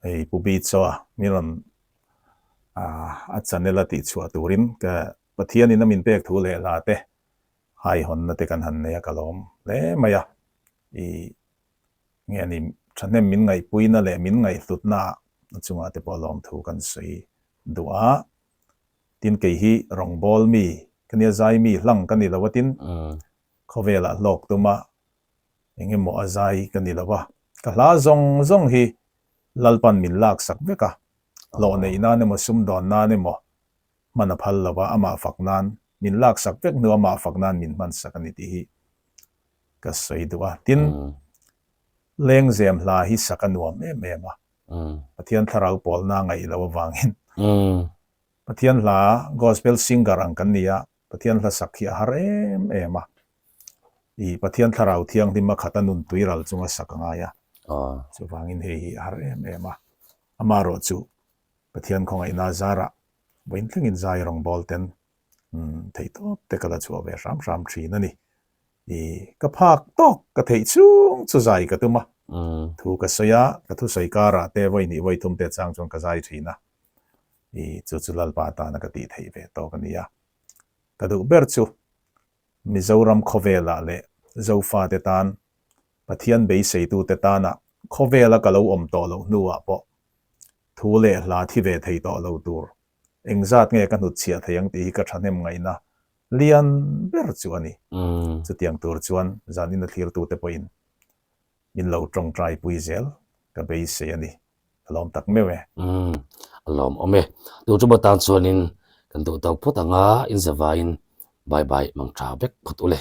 S2: hei Pu Bichaw min rawn a channel a tihchhuah turin ka Pathianin a min pek thu leh hla te haihawnna te kan han nei a ka lawm hle mai a, i Nge ni, thahnem min ngaihpuina leh min ngaihhlutna a chungah te pawh lawmthu kan sawi duh a. Tin, kei hi rawngbâwl mi ka nia, zai mi hlang ka ni lo a, tin, khawvelah hlawk tuma eng emaw a zai ka ni lo a. Ka hla zawng zawng hi Lalpan min laksak vek a, hlawh neih nan emaw sumdawn nan emaw hman a phal lo a, amah fak nan min laksak vek hnu amah fak nan min hmansak a ni tih hi ka sawi duh a. Tin, lengzem hla hi sak a nuam em em a, Pathian thlarau pawlna a ngaih loh avangin. Pathian hla Gospel singer ang kan ni a, Pathian hla sak hi a har em em a. I Pathian thlarau thianghlim a khat a nun tui ral chunga sak a ngai a. Chuvangin hei hi a har em em a. Amaherawh chu Pathian khawngaihna zarah vawiin thlengin zai rawngbawl ten theihtawp te ka la chhuah ve hram hram thin a ni. I ka phak tawk ka theih chhung chu zai ka tum a. Thu ka sawi a, ka thusawi karah te vawi hnih vawi thum te chang chuan ka zai thin a. I chu chu Lalpa tana ka tih theih ve tawk a ni a. Ka duh ber chu Mizoram khawvelah leh Zofate tan, Pathian beiseitute tana khawvela ka lo awm tawh loh hnuah pawh thu leh hla thi ve thei tawh lo tur engzat nge ka hnutchhiah thei ang tih hi ka thahnem ngaihna lian ber chu a ni. Chutiang tur chuan zanin a thlirtute pawhin min lo tawngtai pui zel ka beisei a ni. Ka lawm tak meuh e.
S1: Umm, a lawm awm e. Tun ṭum atan chuanin kan duh tawk phawt ang a, inzavaiin bye bye mang ṭha vek phawt u le.